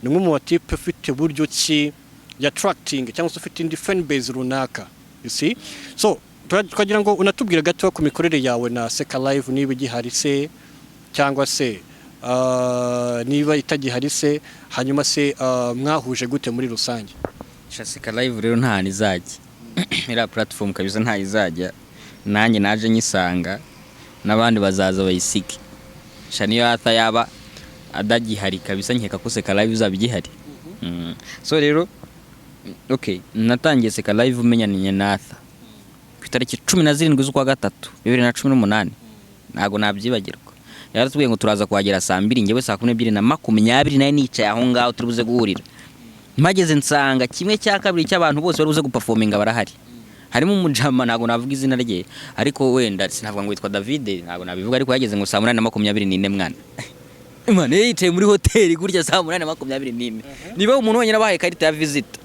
ni umwe mu batipe ufite buryo ki ya attracting cyangwa se ufite indi fan base runaka, you see. So twagira ngo unatubwire gato ku mikorere yawe na Seka Live, niba igihari se, cyangwa se niba itagihari se, hanyuma se mwahuje gute muri rusange? Seka Live rero nta hantu izajya iriya platform kabisa, ntayo izajya. Nanjye naje nyisanga, n'abandi bazaza bayisige. Sha, niyo yata yaba adagihari kabisa, nkeka ko Seka Live izaba igihari. So rero, okay, natangiye Seka Live umenyanye na Arthur ku itariki 17 z'ukwa gatatu 2018, ntabwo nabyibagirwa. Yaratubwiye ngo turaza kuhagera saa 2, njyewe saa 12:20 nayo nicaye aho ngaho turi buze guhurira. Mpageze nsanga kimwe cya kabiri cy'abantu bose bari buze guperforminga barahari, harimo umujama ntabwo navuga izina rye, ariko wenda sinavuga ngo yitwa David, ntabwo nabivuga, ariko yageze ngo saa 8:24. Mwana, Imana, yari yicaye muri hoteli gutya saa 8:24, niba umuntu wenyine abahaye ikarita ya visite.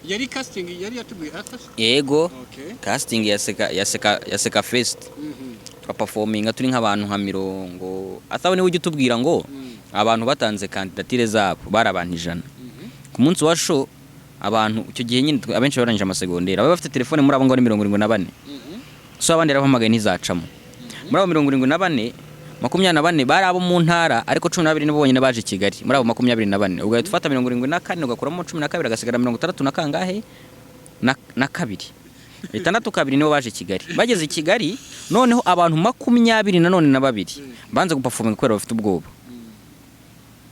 Yari casting yari yateguye Arthur? Yego. Okay. Casting ya Seka Fest. Turaperforminga turi nk'abantu nka 50. Ataba niwe ujya utubwira ngo abantu batanze kandidatire zabo bari abantu 100 ku munsi wa show. Abantu icyo gihe nyine abenshi barangije amasegonderi, ababa bafite telefone muri abo ngabo ni 74. So abandi yarabahamagaye ntizacamo. Muri abo 74, 24 bari abo mu ntara, ariko 12 nibo bonyine baje i Kigali muri abo 24. Ugahita ufata 74 ugakuramo 12, agasigara 60 na kangahe? Na kabiri, 62 nibo baje i Kigali. Bageze i Kigali noneho abantu makumyabiri nanone na babiri banze guperforminga kubera bafite ubwoba,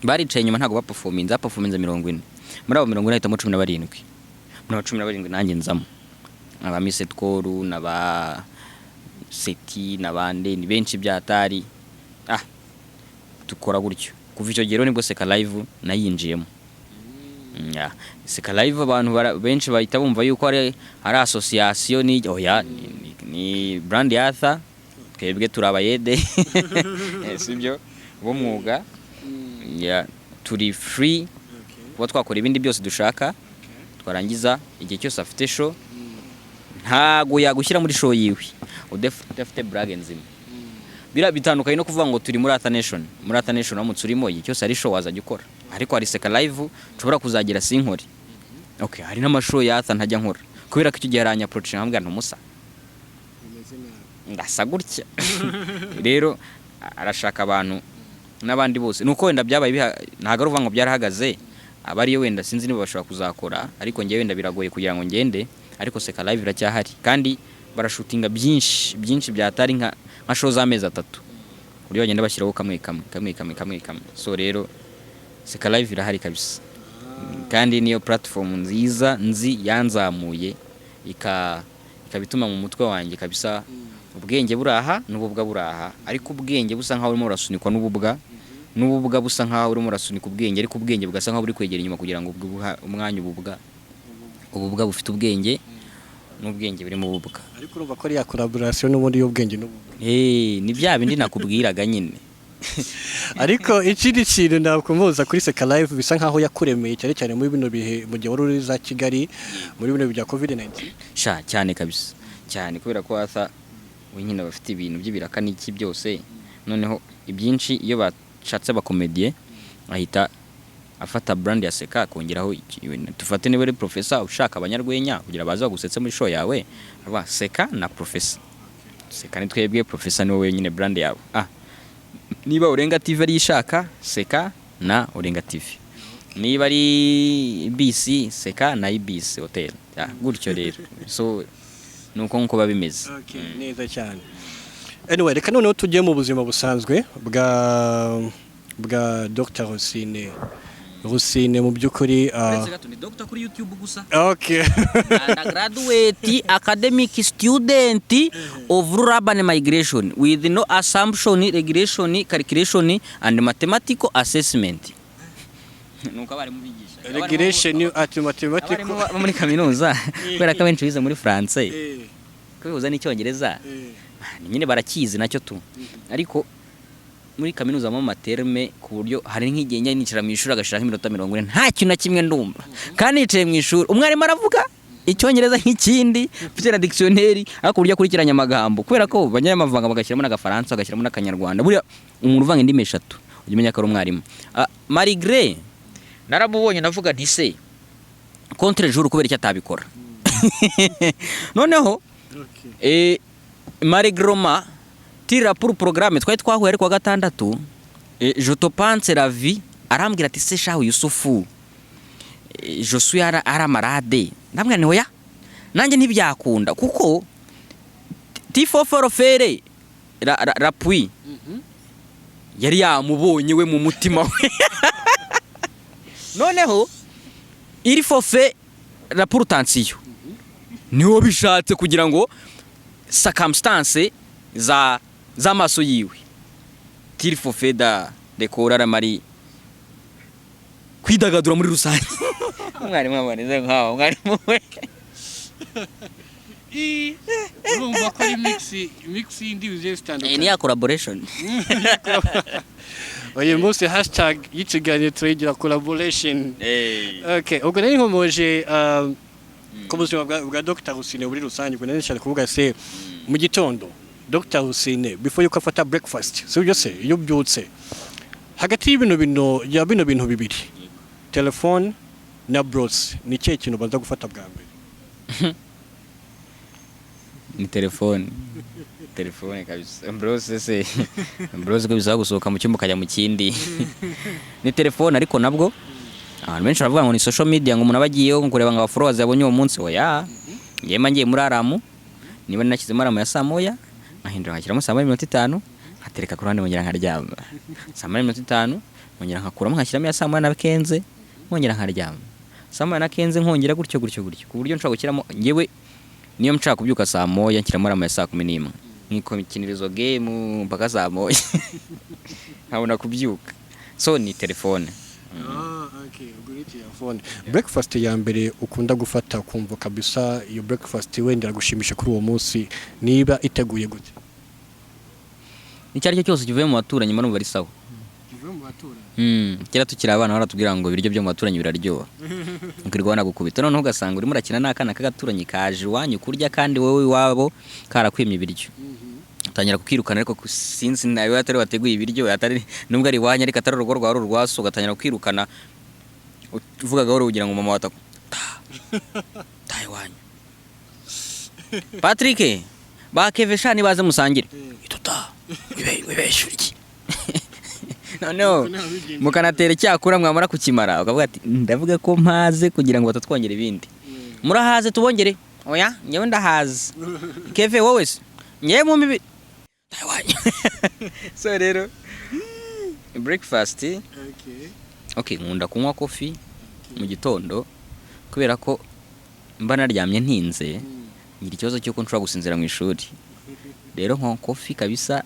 baricaye inyuma, ntabwo baperforminze. Baperforminze 40. Muri abo 40 hahitamo 17. Muri abo 17 nanjye nzamo, aba Misetworu n'aba Seti n'abandi ni benshi byatari. Dukora gutyo. Kuva icyo gihe rero nibwo Seka Live nayinjiyemo. Yeah. Seka Live abantu benshi bahita bumva yuko ari association. Ni oya, ni brand ya Arthur. Twebwe turi abayede. Sibyo b'umwuga. Yeah, turi free kuba twakora ibindi byose dushaka. Twarangiza, igihe cyose afite show, ntago yagushyira muri show yiwe udafite blague nzima. Biriya bitandukanye no kuvuga ngo turi muri Arthur Nation. Muri Arthur Nation uramutse urimo, igihe cyose ari show wazajya ukora, ariko hari Seka Live nshobora kuzagira sinkore. Okay, hari n'amashow ya Arthur ntajya nkora kubera ko icyo gihe aranyapproach nkambwira ntumusa ndasa gutya. Rero arashaka abantu n'abandi bose, nuko wenda byabaye ntabwo ari ukuvuga ngo byarahagaze. Aba ariyo wenda sinzi niba bashobora kuzakora, ariko njyewe wenda biragoye kugira ngo ngende. Ariko Seka Live iracyahari kandi barashutinga byinshi byinshi byatari nka show z'amezi 3, ku buryo bagenda bashyiraho kamwe kamwe kamwe kamwe kamwe kamwe. So rero Seka Live irahari kabisa, kandi niyo platform nziza nzi yanzamuye, ikaba ituma mu mutwe wanjye kabisa ubwenge buraha n'ububwa buraha, ariko ubwenge busa nkaho burimo burasunikwa n'ububwa, n'ububwa busa nkaho burimo burasunika ubwenge, ariko ubwenge bugasa nkaho buri kwegera inyuma kugira ngo buha umwanya ububwa. Ububwa bufite ubwenge n'ubwenge buri mu bubwa. Ariko urumva ko ari ya collaboration n'ubundi y'ubwenge n'ububwa. Eh, ni bya bindi nakubwiraga nyine. Ariko ikindi kintu nakumbuza kuri Seka Live, bisa nkaho yakuremeye cyane cyane muri bino bihe, mu gihe wari uri za Kigali muri bino bihe bya COVID-19. Sha, cyane kabisa, cyane, kubera ko Arthur we nyine bafite ibintu by'ibiraka n'iki byose. Noneho ibyinshi iyo bashatse abakomediye, ahita afata brand ya Seka akongeraho dufate niba ari professor ushaka abanyarwenya kugira baze bagusetse muri show yawe, aba Seka na professor. Seka ni twebwe, professor ni wowe nyine brand yawe. Niba Orenga TV ari ishaka, Seka na Orenga TV. Niba ari bisi, Seka na Ibis Hotel. Ya, gutyo rero. So nuko nkuko biba bimeze. Neza cyane. Anyway, reka noneho tujye mu buzima busanzwe bwa Dr Rusine. Rusine mu by'ukuri Uretse gato, ni doctor kuri YouTube gusa. Undergraduate academic student of urban migration with no assumption, regression, calculation and mathematical assessment. Nuko abarimu bigisha. Regression at mathematical. Abarimu bo muri kaminuza, kubera ko abenshi bize muri français, kubihuza n'icyongereza nyine barakizi nacyo tu. Ariko muri kaminuza habamo amaterme, ku buryo hari nk'igihe njya nicara mu ishuri agashiraho iminota 40 nta kintu na kimwe ndumva, kandi nicaye mu ishuri, umwarimu aravuga icyongereza nk'ikindi, mfite na dictionnaire, ariko uburyo akurikiranya amagambo, kubera ko banyamavanga bagashyiramo n'agafaransa, bagashyiramo n'akanyarwanda. Buriya umuntu uvanga indimi eshatu ujya umenya ko ari umwarimu. Malgré naramubonye, navuga nti se contre jour kubera icyo atabikora noneho. Malgrement tira pour programme twari twahuye ariko wa gatandatu, je te pense la vie, arambwira ati: "Se shahu Yusufu, je suis ara malade." Ndamubwira nti: "Oya, nanjye ntibyakunda kuko tifo forofere la, la, la, yari yamubonye we mu mutima we." Noneho iri fofe la pour tension niwo bishatse kugira ngo circumstance za z'amaso yiwe tiri fofe da dekora aramari kwidagadura muri rusange. Umwarimu aboneze nkaho umwarimu we. Urumva ko ari mix y'indimi zigiye zitandukanye. Ni ya collaboration. Uyu munsi hashtag y'ikiganiro turayigira collaboration. Okay, ubwo nari nkomoje ku buzima bwa Dr Rusine muri rusange. Ubwo nari nshaka kuvuga se mu gitondo Dr Rusine before yuko afata breakfast, sibyo se? Iyo ubyutse, hagati y'ibintu bino ya bino bintu bibiri, telefone na brosse, ni ikihe kintu ubanza gufata bwa mbere? Ni telefone, telefone kabisa. Brosse se, brosse ko bisaba gusohoka mu cyumba ukajya mu kindi. Ni telefone. Ariko nabwo abantu benshi baravuga ngo ni social media, ngo umuntu aba agiyeho ngo kureba ngo aba followers yabonye uwo munsi. Oya, njyewe mba ngiye muri alarm. Niba nashyizemo alarm ya saa 1, nkahindura nkashyiramo saa 1:50, nkatereka ku ruhande, nkongera nkaryama. Saa 1:50 nkongera nkakuramo, nkashyiramo iya saa 1:15, nkongera nkaryama. Saa 1:15 nkongera, gutyo gutyo gutyo, ku buryo nshobora gushyiramo. Njyewe niyo nshaka kubyuka saa 1, nshyiramo alarm ya saa 11, nkikinira izo game mpaka saa 1, nkabona kubyuka. So ni telefone. Ah, okay, ubwo ni telefone. Breakfast ya mbere ukunda gufata, ukumva kabisa iyo breakfast wenda iragushimisha kuri uwo munsi, niba iteguye gute? Icyo ari cyo cyose kivuye mu baturanyi mba numva ari sawa. Kivuye mu baturanyi? Kera tukiri abana baratubwira ngo ibiryo byo mu baturanyi biraryoha, ukirirwa banagukubita. Noneho ugasanga urimo urakina n'akana k'agaturanyi kaje iwanyu kurya, kandi wowe iwabo karakwimye ibiryo, utangira kukirukana. Ariko sinzi nawe atari wateguye ibiryo, atari nubwo ari iwanyu, ariko atari urugo rwawe, ari urwa so, ugatangira kwirukana uvuga gahoro kugira ngo mama wataku ta iwanyu. Patrick ba Keve sha nibaze musangire ituta wibeshe iki. Noneho mukanatera icyakura, mwamara kukimara ukavuga ati: "Ndavuga ko mpaze kugira ngo batatwongera ibindi. Murahaze tubongere?" "Oya, njyewe ndahaze." "Keve, wowe se?" "Njyewe mu mibi." So rero breakfast, okay, nkunda kunywa coffee mu gitondo kubera ko mba naryamye ntinze, ngira ikibazo cy'uko nshobora gusinzira mu ishuri. Rero nka coffee kabisa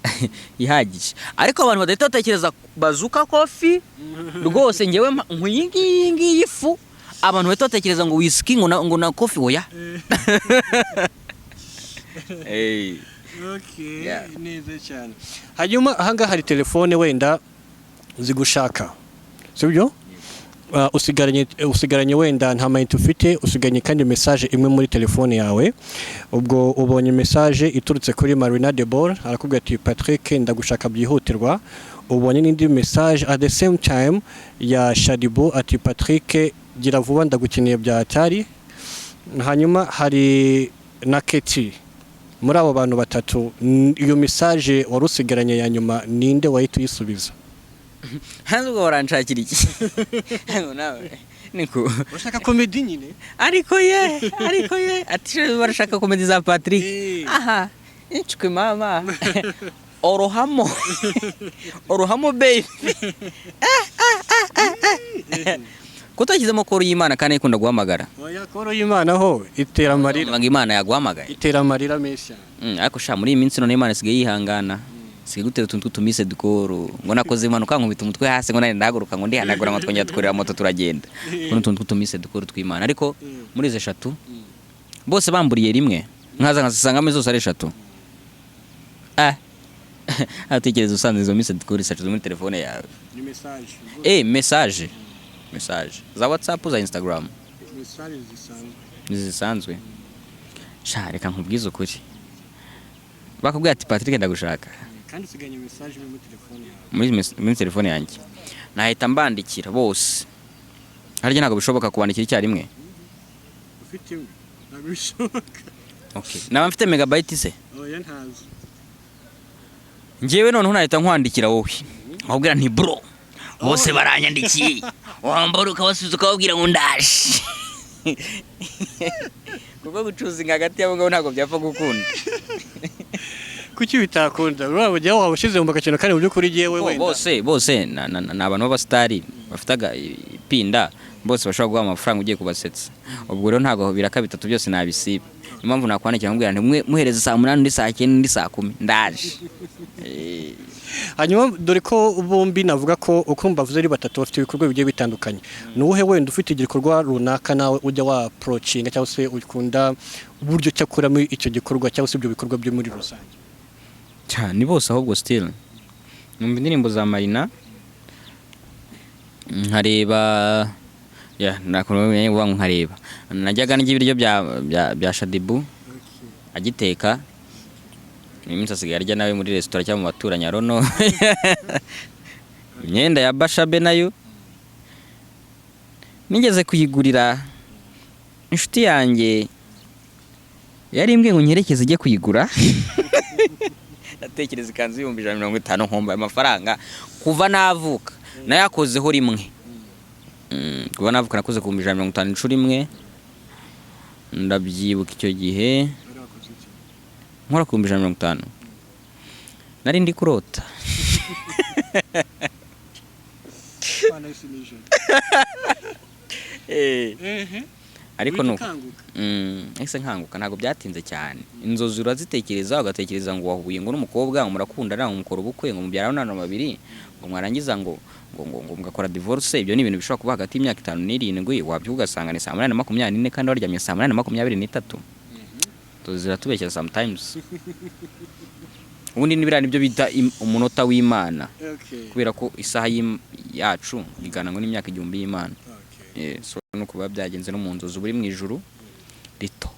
ihagije. Ariko abantu badahita batekereza bazuka coffee rwose. Ngewe nk'iyi ngiyi ngiyi ifu, abantu bahita batekereza ngo whisky, ngo na coffee. Oya. Hey. Okay, Yeah. neza cyane. Hanyuma ahangaha hari telefone wenda zigushaka, sibyo? Usigaranye wenda nta mayinite ufite, usigaranye kandi message imwe muri telefone yawe. Ubwo ubonye message iturutse kuri Marina Debor, arakubwira ati: "Patrick, ndagushaka byihutirwa." Ubonye n'indi message at the same time ya Shadibo, ati: "Patrick, gira vuba, ndagukeneye bya hatari." Hanyuma hari na Keti. Muri abo bantu batatu, iyo message wari usigaranye ya nyuma, ninde wahita uyisubiza? Hanze ubwo baranshakira iki? Ngo nawe niko. Urashaka comedy nyine. Ariko ye ati barashaka comedy za Patrick. Aha incwi mama, orohamo, orohamo baby. Kutashyizemo call y'Imana kandi ikunda guhamagara? Oya, call y'Imana ho itera amarira. Ngo Imana yaguhamagaye. Itera amarira menshi cyane. Ariko sha muri iyi minsi none Imana isigaye yihangana, isigaye gutera utuntu tw'utu missed call, ngo nakoze impanuka nkubita umutwe hasi, ngo nari ndahaguruka, ngo ndihanagura, ngo twongera dukorera moto turagenda. Ngo n'utuntu tw'utu missed call tw'Imana. Ariko muri izi eshatu bose bamburiye rimwe, nkaza nkazisangamo zose ari eshatu. Atekereza usanze izo missed call eshatu muri telefone yawe. Ni message. Message za WhatsApp, za Instagram? Message zisanzwe. Zisanzwe. Sha reka nkubwize ukuri, bakubwira ati: "Patrick, ndagushaka." Kandi usiganye message imwe muri telefone yawe. Muri telefone yanjye nahita mbandikira bose. Harya ntabwo bishoboka kubandikira icyarimwe? Ufite imwe, ntabwo bishoboka. Okay, naba mfite megabyte se? Oya, ntazi. Njyewe noneho nahita nkwandikira wowe, nkabwira nti: "Bro, bose baranyandikiye." Wambara ukabasubiza, ukababwira ngo ndaje, kuko gucuruza hagati y'abo ngabo ntabwo byapfa gukunda. Kuki bitakunda? Uraba ujya waba ushyize mu gakino, kandi mu by'ukuri yewe Bo- wenda bose bose ni abantu b'abasitari bafite ipinda, bose bashobora guha amafaranga ugiye kubasetsa. Ubwo rero ntabwo biraka bitatu byose nabisiba. Niyo mpamvu nakwandikira nkubwira nti: "Mwe muhereze saa 8, undi saa 9, undi saa 10, ndaje." Hanyuma dore ko bombi navuga ko uko mbavuze ari batatu bafite ibikorwa bigiye bitandukanye, ni uwuhe wenda ufite igikorwa runaka nawe ujya wa approachinga, cyangwa se ukunda uburyo cyakoramo icyo gikorwa, cyangwa se ibyo bikorwa byo muri rusange? Cya, ni bose ahubwo. Still numva indirimbo za Marina, nkareba ya nakumenya ngo nkareba najyaga ndya ibiryo bya Shadibu agiteka. Uyu minsi asigaye arya nawe muri resitora cyangwa mu baturanyi, arono. Imyenda ya Bashabe nayo nigeze kuyigurira inshuti yanjye, yari imbwiye ngo nyerekeze ijye kuyigura. Ndatekereza ikanzu y'150,000, nkumva ayo mafaranga kuva navuka nayakozeho rimwe. Kuva navuka nakoze ku 150,000 inshuro imwe. Ndabyibuka icyo gihe nkora ku 150,000, nari ndi kurota. Ariko nuko ese nkanguka, ntabwo byatinze cyane. Inzozi urazitekereza, ugatekereza ngo wahuye ngo n'umukobwa, ngo murakundana, ngo mukora ubukwe, ngo mubyara abana babiri, ngo mwarangiza ngo mugakora divorce. Ibyo ni ibintu bishobora kuba hagati y'imyaka 5 n'irindwi. Wabyuka ugasanga ni saa 8:24 kandi waryamye saa 8:23. Inzozi ziratubeshya sometimes. Ubundi ni biriya nibyo bita umunota w'Imana, kubera ko isaha yacu igana ngo n'imyaka 1000 y'Imana. So no kuba byagenze no mu nzozi uba uri mu ijuru rito.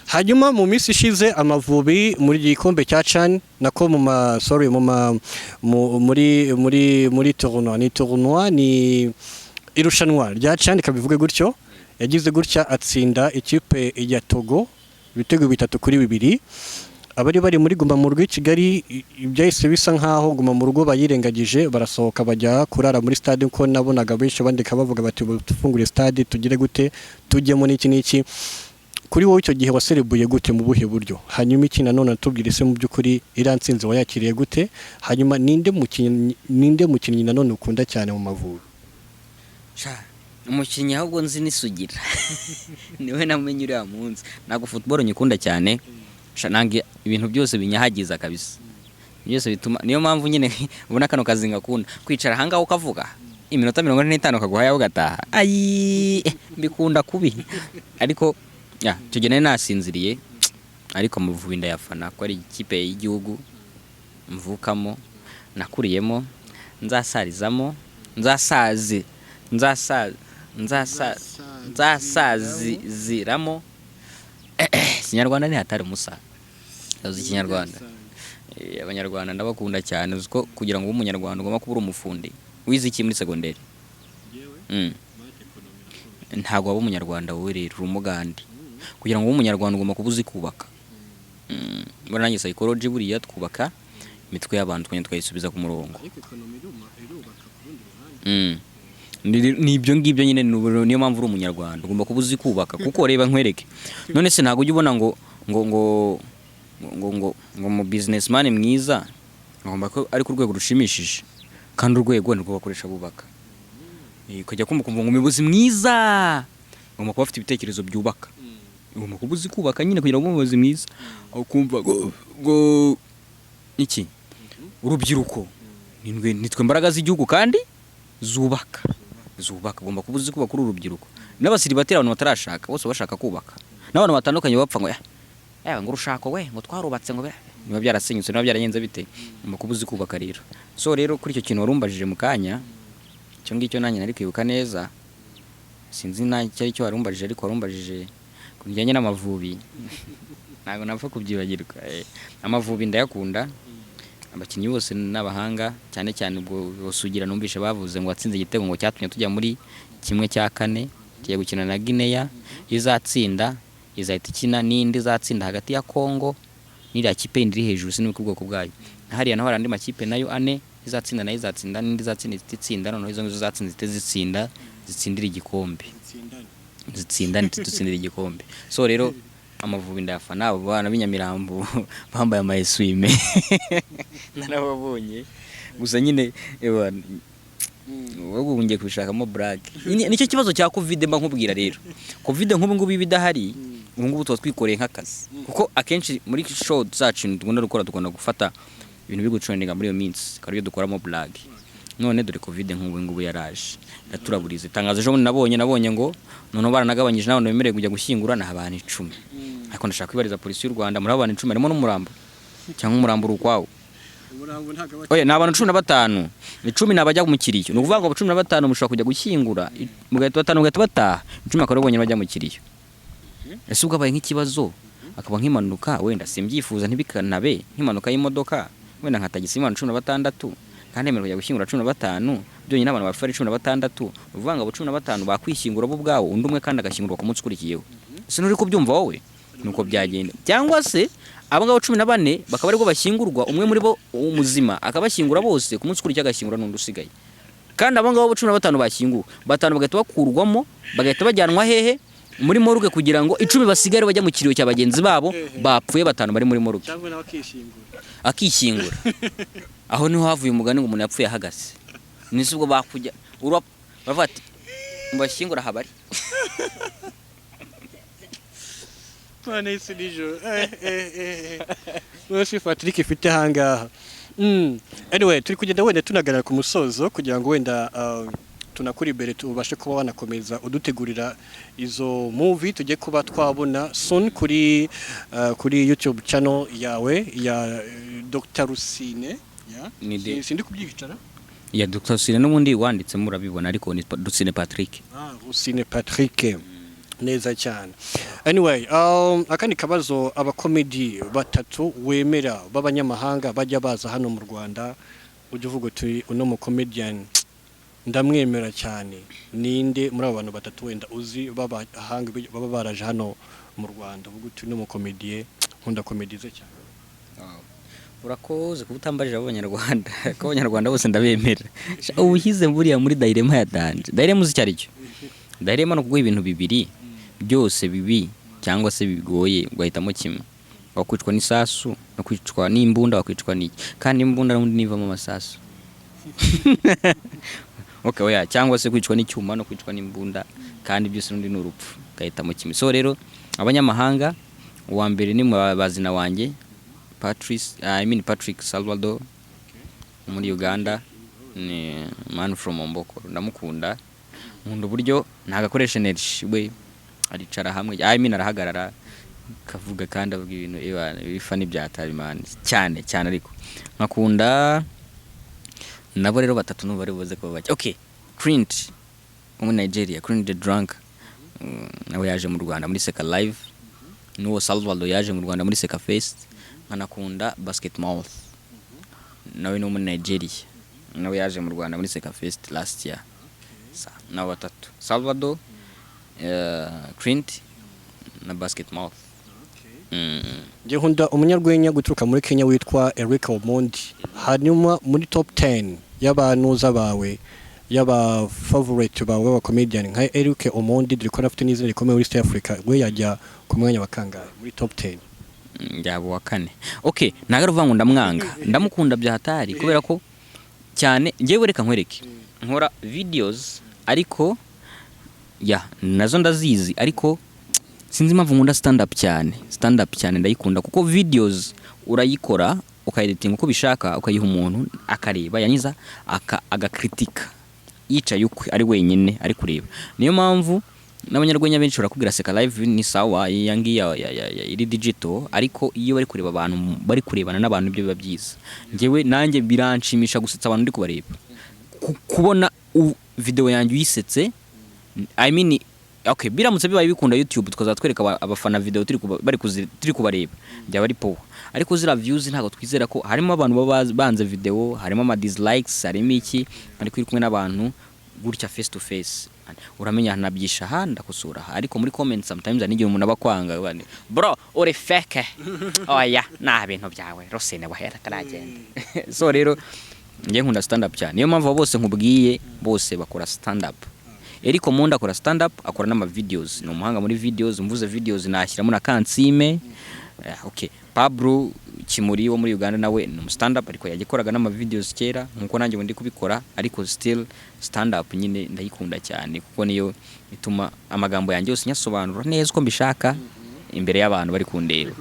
Hanyuma mu minsi ishize Amavubi muri gikombe cya CHAN, nako mu ma, sorry, mu ma muri tournoi, ni tournoi, ni irushanwa rya CHAN kabivuge gutyo, yagize gutya atsinda ikipe ya Togo ibitego 3-2. Abari bari muri Guma mu Rugo i Kigali, byahise bisa nkaho Guma mu Rugo bayirengagije, barasohoka bajya kurara muri stade, kuko nabonaga benshi bandika bavuga bati: "Tufungure stade, tugire gute, tujyemo n'iki n'iki." Kuri wowe icyo gihe waserebuye gute, mu buhe buryo? Hanyuma iki nanone tubwire se, mu by'ukuri iriya ntsinzi wayakiriye gute? Hanyuma ninde mukinnyi nanone ukunda cyane mu Mavubi? Sha, umukinnyi ahubwo nzi ni Sugira, niwe namenye uriya munsi. Ntabwo football nyikunda cyane. Sha, nanga ibintu byose binyahagiza kabisa, byose bituma, niyo mpamvu nyine ubona kano kazi ngakunda, kwicara ahangaha ukavuga iminota 45 kaguhaye ugataha. Ayi, mbikunda kubi. Ariko ya icyo gihe nari nasinziriye. Ariko Amavubi ndayafana ko ari ikipe y'igihugu mvukamo, nakuriyemo, nzasarizamo, nzasazi nzasa nzasa nzasaziziramo. Ikinyarwanda ni hatari musa, uzi Ikinyarwanda. Abanyarwanda ndabakunda cyane. Uzi ko kugira ngo ube Umunyarwanda ugomba kuba uri umufundi wize iki muri segonderi? Ntabwo waba Umunyarwanda wowe rero uri Umugande. Kugira ngo ube Umunyarwanda ugomba kuba uzi kubaka. Mbona nanjye psychology, buriya twubaka imitwe y'abantu, tukongera tukayisubiza ku murongo. Ni ibyo ngibyo nyine, niyo mpamvu uri Umunyarwanda ugomba kuba uzi kubaka. Kuko reba nkwereke, none se ntabwo ujya ubona ngo mu businessman mwiza agomba ko ari ku rwego rushimishije, kandi urwego nirwo bakoresha bubaka? Ukajya kumva ukumva ngo umuyobozi mwiza agomba kuba afite ibitekerezo byubaka. Ugomba kuba uzi kubaka nyine kugira ngo ube umuyobozi mwiza. Aho kumva ngo iki, urubyiruko nitwe mbaraga z'igihugu kandi zubaka, zubaka. Ugomba kuba uzi kubaka uri urubyiruko. N'abasiribateri, abantu batarashaka bose bashaka kubaka, n'abantu batandukanye bapfa ngo "Eh, ngo urushako we, ngo twarubatse," ngo niba byarasenyutse, niba byaragenze bite. Ugomba kuba uzi kubaka rero. So rero kuri icyo kintu warumbajije mu kanya, icyo ngicyo nanjye nari kwibuka neza, sinzi na icyo ari cyo warumbajije, ariko warumbajije ku bijyanye n'Amavubi, ntabwo napfa kubyibagirwa. Amavubi ndayakunda, abakinnyi bose n'abahanga, cyane cyane ubwo Sugira numvishe bavuze ngo watsinze igitego ngo cyatumye tujya muri 1/4, tugiye gukina na Guinea. Izatsinda izahita ikina n'indi izatsinda hagati ya Congo n'iriya kipe yindi iri hejuru, sinibuka ubwoko bwayo. Hariya naho hari andi makipe nayo ane, izatsinda nayo izatsinda n'indi izatsinda ihita itsinda. Noneho izo ngizo zatsinze zihite zitsinda, zitsindira igikombe, zitsindane, dutsindira igikombe. So rero Amavubi ndayafana. Abo bana b'inyamirambo bambaye ama essuie-main narababonye gusa nyine. Ewa, wowe ubu ngiye kubishakamo blague. Nicyo kibazo cya Covid mba nkubwira rero. Covid nk'ubu ngubu iba idahari, ubu ngubu tuba twikoreye nk'akazi, kuko akenshi muri show zacu dukunda gukora, dukunda gufata ibintu biri gutrendinga muri iyo minsi, akaba aribyo dukoramo blague. None dore Covid nk'ubu ngubu yaraje iraturaburiza. Itangazo ejo bundi nabonye ngo noneho baranagabanyije n'abantu bemerewe kujya gushyingura ni abantu 10. Ariko ndashaka kwibariza polisi y'u Rwanda: muri abo bantu 10 harimo n'umurambo, cyangwa umurambo uri ukwawo? Oya, ni abantu 15. 10 ni abajya mu kiriyo. Ni ukuvuga ngo 15 mushobora kujya gushyingura, mugahita batanu mugahita bataha, 10 akaba ari bonyine bajya mu kiriyo. Ese ubwo abaye nk'ikibazo, Akaba nk'impanuka, wenda simbyifuza ntibikanabe, nk'impanuka y'imodoka, wenda nka tagisi y'abantu 16, kandi yemerewe kujya gushyingura 15 byonyine, abantu bapfa ari 16. Ni ukuvuga ngo abo 15 bakwishyingura bo ubwabo, undi umwe kandi agashyingurwa ku munsi ukurikiyeho. Sinuri kubyumva wowe? Nuko byagenda. Cyangwa se abo ngabo 14 bakaba aribwo bashyingurwa, umwe muri bo umuzima akabashyingura bose, ku munsi ukurikiyeho agashyingura n'undi usigaye. Kandi abo ngabo 15 bashyinguwe, batanu bagahita bakurwamo, bagahita bajyanwa hehe? Muri morgue, kugira ngo 10 basigare bajya mu kiriyo cya bagenzi babo bapfuye, batanu bari muri morgue. Cyangwa nawe akishyingura. Akishyingura. Aho niho havuye umugani ngo umuntu yapfuye ahagaze. Nisi ubwo bakujya baravuga ati mubashyingura habari. None isi nijoro rwose Patrick ifite ahangaha. Anyway, turi kugenda wenda tunaganira ku musozo kugira ngo wenda tunakuri imbere, tubashe kuba wanakomeza udutegurira izo movie tujye kuba twabona soon kuri YouTube channel yawe ya Dr. Rusine, yeah? Ni Sindi kubyicara. Ya Dr. Rusine n'ubundi wanditsemo urabibona, ariko ni Rusine Patrick. Ah, Rusine Patrick, neza cyane. Anyway, akandi kabazo: abakomedi batatu wemera b'abanyamahanga bajya baza hano mu Rwanda, ujya uvuga uti uno mu comedian ndamwemera cyane, ninde muri abo bantu batatu wenda uzi b'abahanga baba baraje hano mu Rwanda, uvuga uti uno mu comedian nkunda comedy ze cyane? Urakoze kuba utambarije abanyarwanda, ko abanyarwanda bose ndabemera. Ubu ushyize buriya muri dilemma ya danger. Dilemma uzi icyo ari cyo? Dilemma ni ukuguha ibintu bibiri byose bibi cyangwa se bigoye, ugahitamo kimwe. Wakwicwa n'isasu no kwicwa n'imbunda, wakwicwa n'iki? Kandi imbunda n'ubundi nivamo amasasu. Okay, oya, cyangwa se kwicwa n'icyuma no kwicwa n'imbunda, kandi byose n'undi ni urupfu, ugahitamo kimwe. So rero abanyamahanga, uwa mbere ni bazina wanjye Patrice, I mean Patrick Salvador muri Uganda, ni man from Omboko. Ndamukunda, nkunda uburyo ntabwo akoresha energy, we aricara hamwe, I mean arahagarara kavuga, kandi avuga ibintu bifa n'ibya man cyane cyane. Ariko nkakunda nabo rero batatu n'ubu bari buze kuba bake. Okay, Clint wo muri Nigeria, Clint the Drunk, nawe yaje mu Rwanda muri Seka Live, n'uwo Salvador yaje mu Rwanda muri Seka Fest. Nkanakunda Basket Mouth, nawe ni wo muri Nigeria, nawe yaje mu Rwanda muri Seka Fest last year. Nabo batatu: Salvador, Clint na Basket Mouth. Njye nkunda umunyarwenya guturuka muri Kenya witwa Eric Omondi. Hanyuma muri top 10 y'abantuza bawe, y'aba favorite bawe b'aba comedian, nka Eric Omondi, dore ko anafite n'izina rikomeye muri East Africa, we yajya ku mwanya wa kangahe muri top 10? Yaba uwa kane. Okay, ntabwo ari ukuvuga ngo ndamwanga, ndamukunda bya hatari, kubera ko cyane njyewe, reka nkwereke, nkora videos ariko ya nazo ndazizi, ariko sinzi impamvu nkunda stand up cyane. Stand up cyane ndayikunda kuko videos urayikora, ukayeditinga uko ubishaka, ukayiha umuntu akareba, yangiza agakritika yicaye ukwe ari wenyine ari kureba. Niyo mpamvu n'abanyarwenya benshi barakubwira Seka Live ni sawa, iya ngiya iri digital, ariko iyo bari kureba abantu, bari kurebana n'abantu, ibyo biba byiza. Njyewe nanjye biranshimisha gusetsa abantu ndi kubareba. Kubona video yanjye uyisetse, I mean, okay, biramutse bibaye bikunda YouTube tukazatwereka abafana video turi kubareba, byaba ari power. Ariko ziriya views ntabwo twizera ko harimo abantu baba banze video, harimo ama dislikes, harimo iki. Ariko uri kumwe n'abantu gutya face to face, uramenya nabyisha aha, ndakosora aha. Ariko muri comments sometimes hari n'igihe umuntu aba akwanga, bane, "Bro, uri fake, oya, nta bintu byawe, Rusine wahera ataragenda." So rero njye nkunda stand up cyane, niyo mpamvu abo bose nkubwiye bose bakora stand up. Eric Omondi akora stand up, akora n'ama videos, ni umuhanga muri videos. Mvuze videos nashyiramo na Kansime. Okay, Pablo Kimuri wo muri Uganda nawe ni umu stand up, ariko yagikoraga n'ama videos kera nkuko nanjye ubu ndi kubikora, ariko still stand up nyine ndayikunda cyane kuko niyo ituma amagambo yanjye yose nyasobanura neza uko mbishaka imbere y'abantu bari kundeba.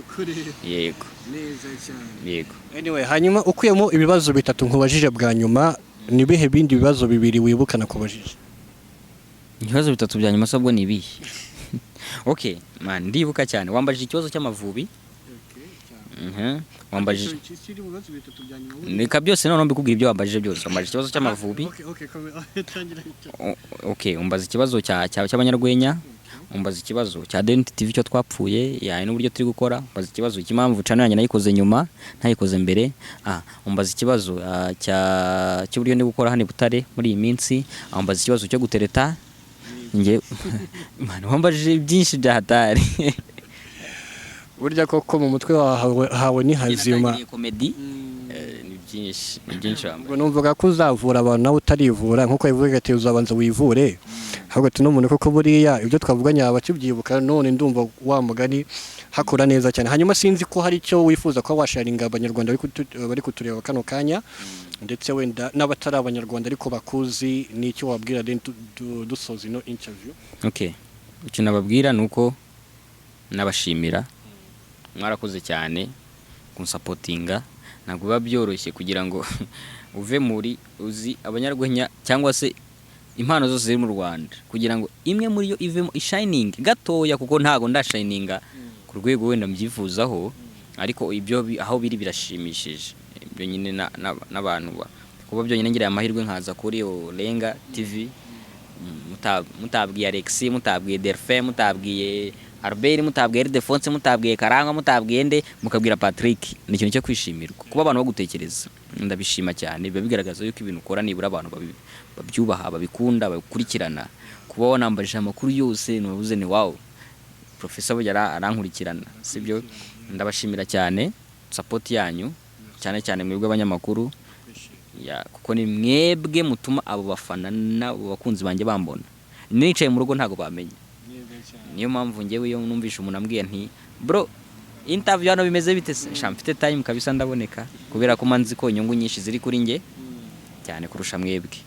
Yego. Neza cyane. Yego. Anyway, hanyuma ukuyemo ibibazo bitatu nkubajije bwa nyuma, ni ibihe bindi bibazo bibiri wibuka nakubajije? Ibibazo bitatu bya nyuma se ubwo ni ibihe? Okay man, ndibuka cyane wambajije ikibazo cy'Amavubi. Wambajije, reka byose noneho mbikubwira ibyo wambajije byose. Wambajije ikibazo cy'Amavubi. Okay, umbaza ikibazo cy'abanyarwenya. Umbaza ikibazo cya Dent TV, cyo twapfuye yawe n'uburyo turi gukora. Umbaza ikibazo cy'impamvu channel yanjye nayikoze nyuma, ntayikoze mbere. Umbaza ikibazo cya cy'uburyo ndi gukora hano i Butare muri iyi minsi. Umbaza ikibazo cyo gutereta. Njye, man, wambajije byinshi bya hatari. Burya koko mu mutwe hawe ni hazima. Natangiriye comedy. Ni byinshi, ni byinshi wambaye. Ubwo numvaga ko uzavura abantu nawe utarivura, nkuko bivuga ati uzabanza wivure, ahubwo ati n'umuntu koko buriya ibyo twavuganye yaba akibyibuka. None ndumva wa mugani hakora neza cyane. Hanyuma sinzi ko hari icyo wifuza kuba washaringa Abanyarwanda bari kutureba kano kanya, ndetse wenda n'abatari Abanyarwanda ariko bakuzi, n'icyo wabwira, then dusoza ino interview. Okay, icyo nababwira ni uko nabashimira, mwarakoze cyane kunsupportinga. Ntabwo biba byoroshye kugira ngo uve muri uzi abanyarwenya cyangwa se impano zose ziri mu Rwanda, kugira ngo imwe muri yo ivemo ishining gatoya, kuko ntago ndashininga ku rwego wenda mbyifuzaho, ariko ibyo aho biri birashimishije. Ibyo nyine n'abantu kuba byonyine ngira amahirwe nkaza kuri Olenga TV, mutabwiye Alexis, mutabwiye Delphin, mutabwiye Albert, mutabwiye Ildefonse, mutabwiye Karangwa, mutabwiye nde, mukabwira Patrick, ni ikintu cyo kwishimirwa. Kuba abantu bagutekereza ndabishima cyane, biba bigaragaza yuko ibintu ukora nibura abantu babyubaha, babikunda, babikurikirana. Kuba wanambarije amakuru yose nubabuze ni wow, professor burya arankurikirana, sibyo? Ndabashimira cyane support yanyu, cyane cyane mwebwe abanyamakuru ya, kuko ni mwebwe mutuma abo bafana n'abo bakunzi banjye bambona. Nicaye mu rugo ntabwo bamenya. Niyo mpamvu ngewe iyo numvishe umuntu ambwiye nti "Bro, interview hano bimeze bite se?" Sha, mfite time kabisa, ndaboneka, kubera ko manzi ko inyungu nyinshi ziri kuri njye cyane kurusha mwebwe.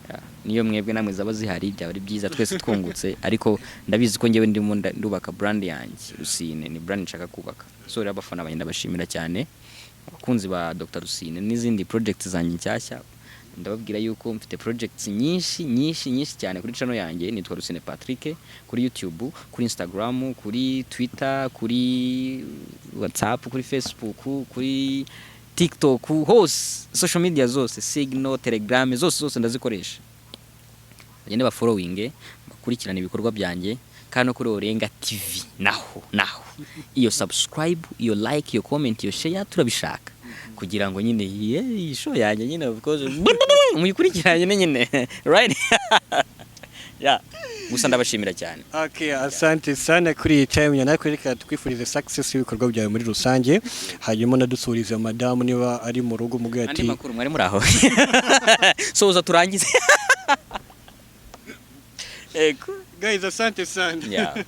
Ya, niyo mwebwe namwe zaba zihari byaba ari byiza, twese twungutse, ariko ndabizi ko ngewe ndimo ndubaka brand yanjye. Rusine ni brand nshaka kubaka. So rero abafana banjye ndabashimira cyane, abakunzi ba Dr Rusine n'izindi projects zanjye nshyashya. Ndababwira yuko mfite projects nyinshi, nyinshi, nyinshi cyane kuri channel yanjye nitwa Rusine Patrick, kuri YouTube, kuri Instagram, kuri Twitter, kuri WhatsApp, kuri Facebook, kuri TikTok, hose social media zose, Signal, Telegram, zose zose ndazikoresha. Bagende ba following, bakurikirana ibikorwa byanjye. Kandi no kuri Orenga TV naho iyo subscribe, iyo like, iyo comment, iyo share turabishaka, kugira ngo nyine iyi show yanjye nyine, of course, muyikurikiranye nyine, right? Yeah, gusa ndabashimira cyane. Okay, asante sana kuri iyi time ya natwe. Reka twifurize success y'ibikorwa byawe muri rusange, hanyuma nadusurize madamu niba ari mu rugo, mubwire Andi ati makuru, mwari muri aho? Soza turangize. Ego. Guys, asante sana. Yeah.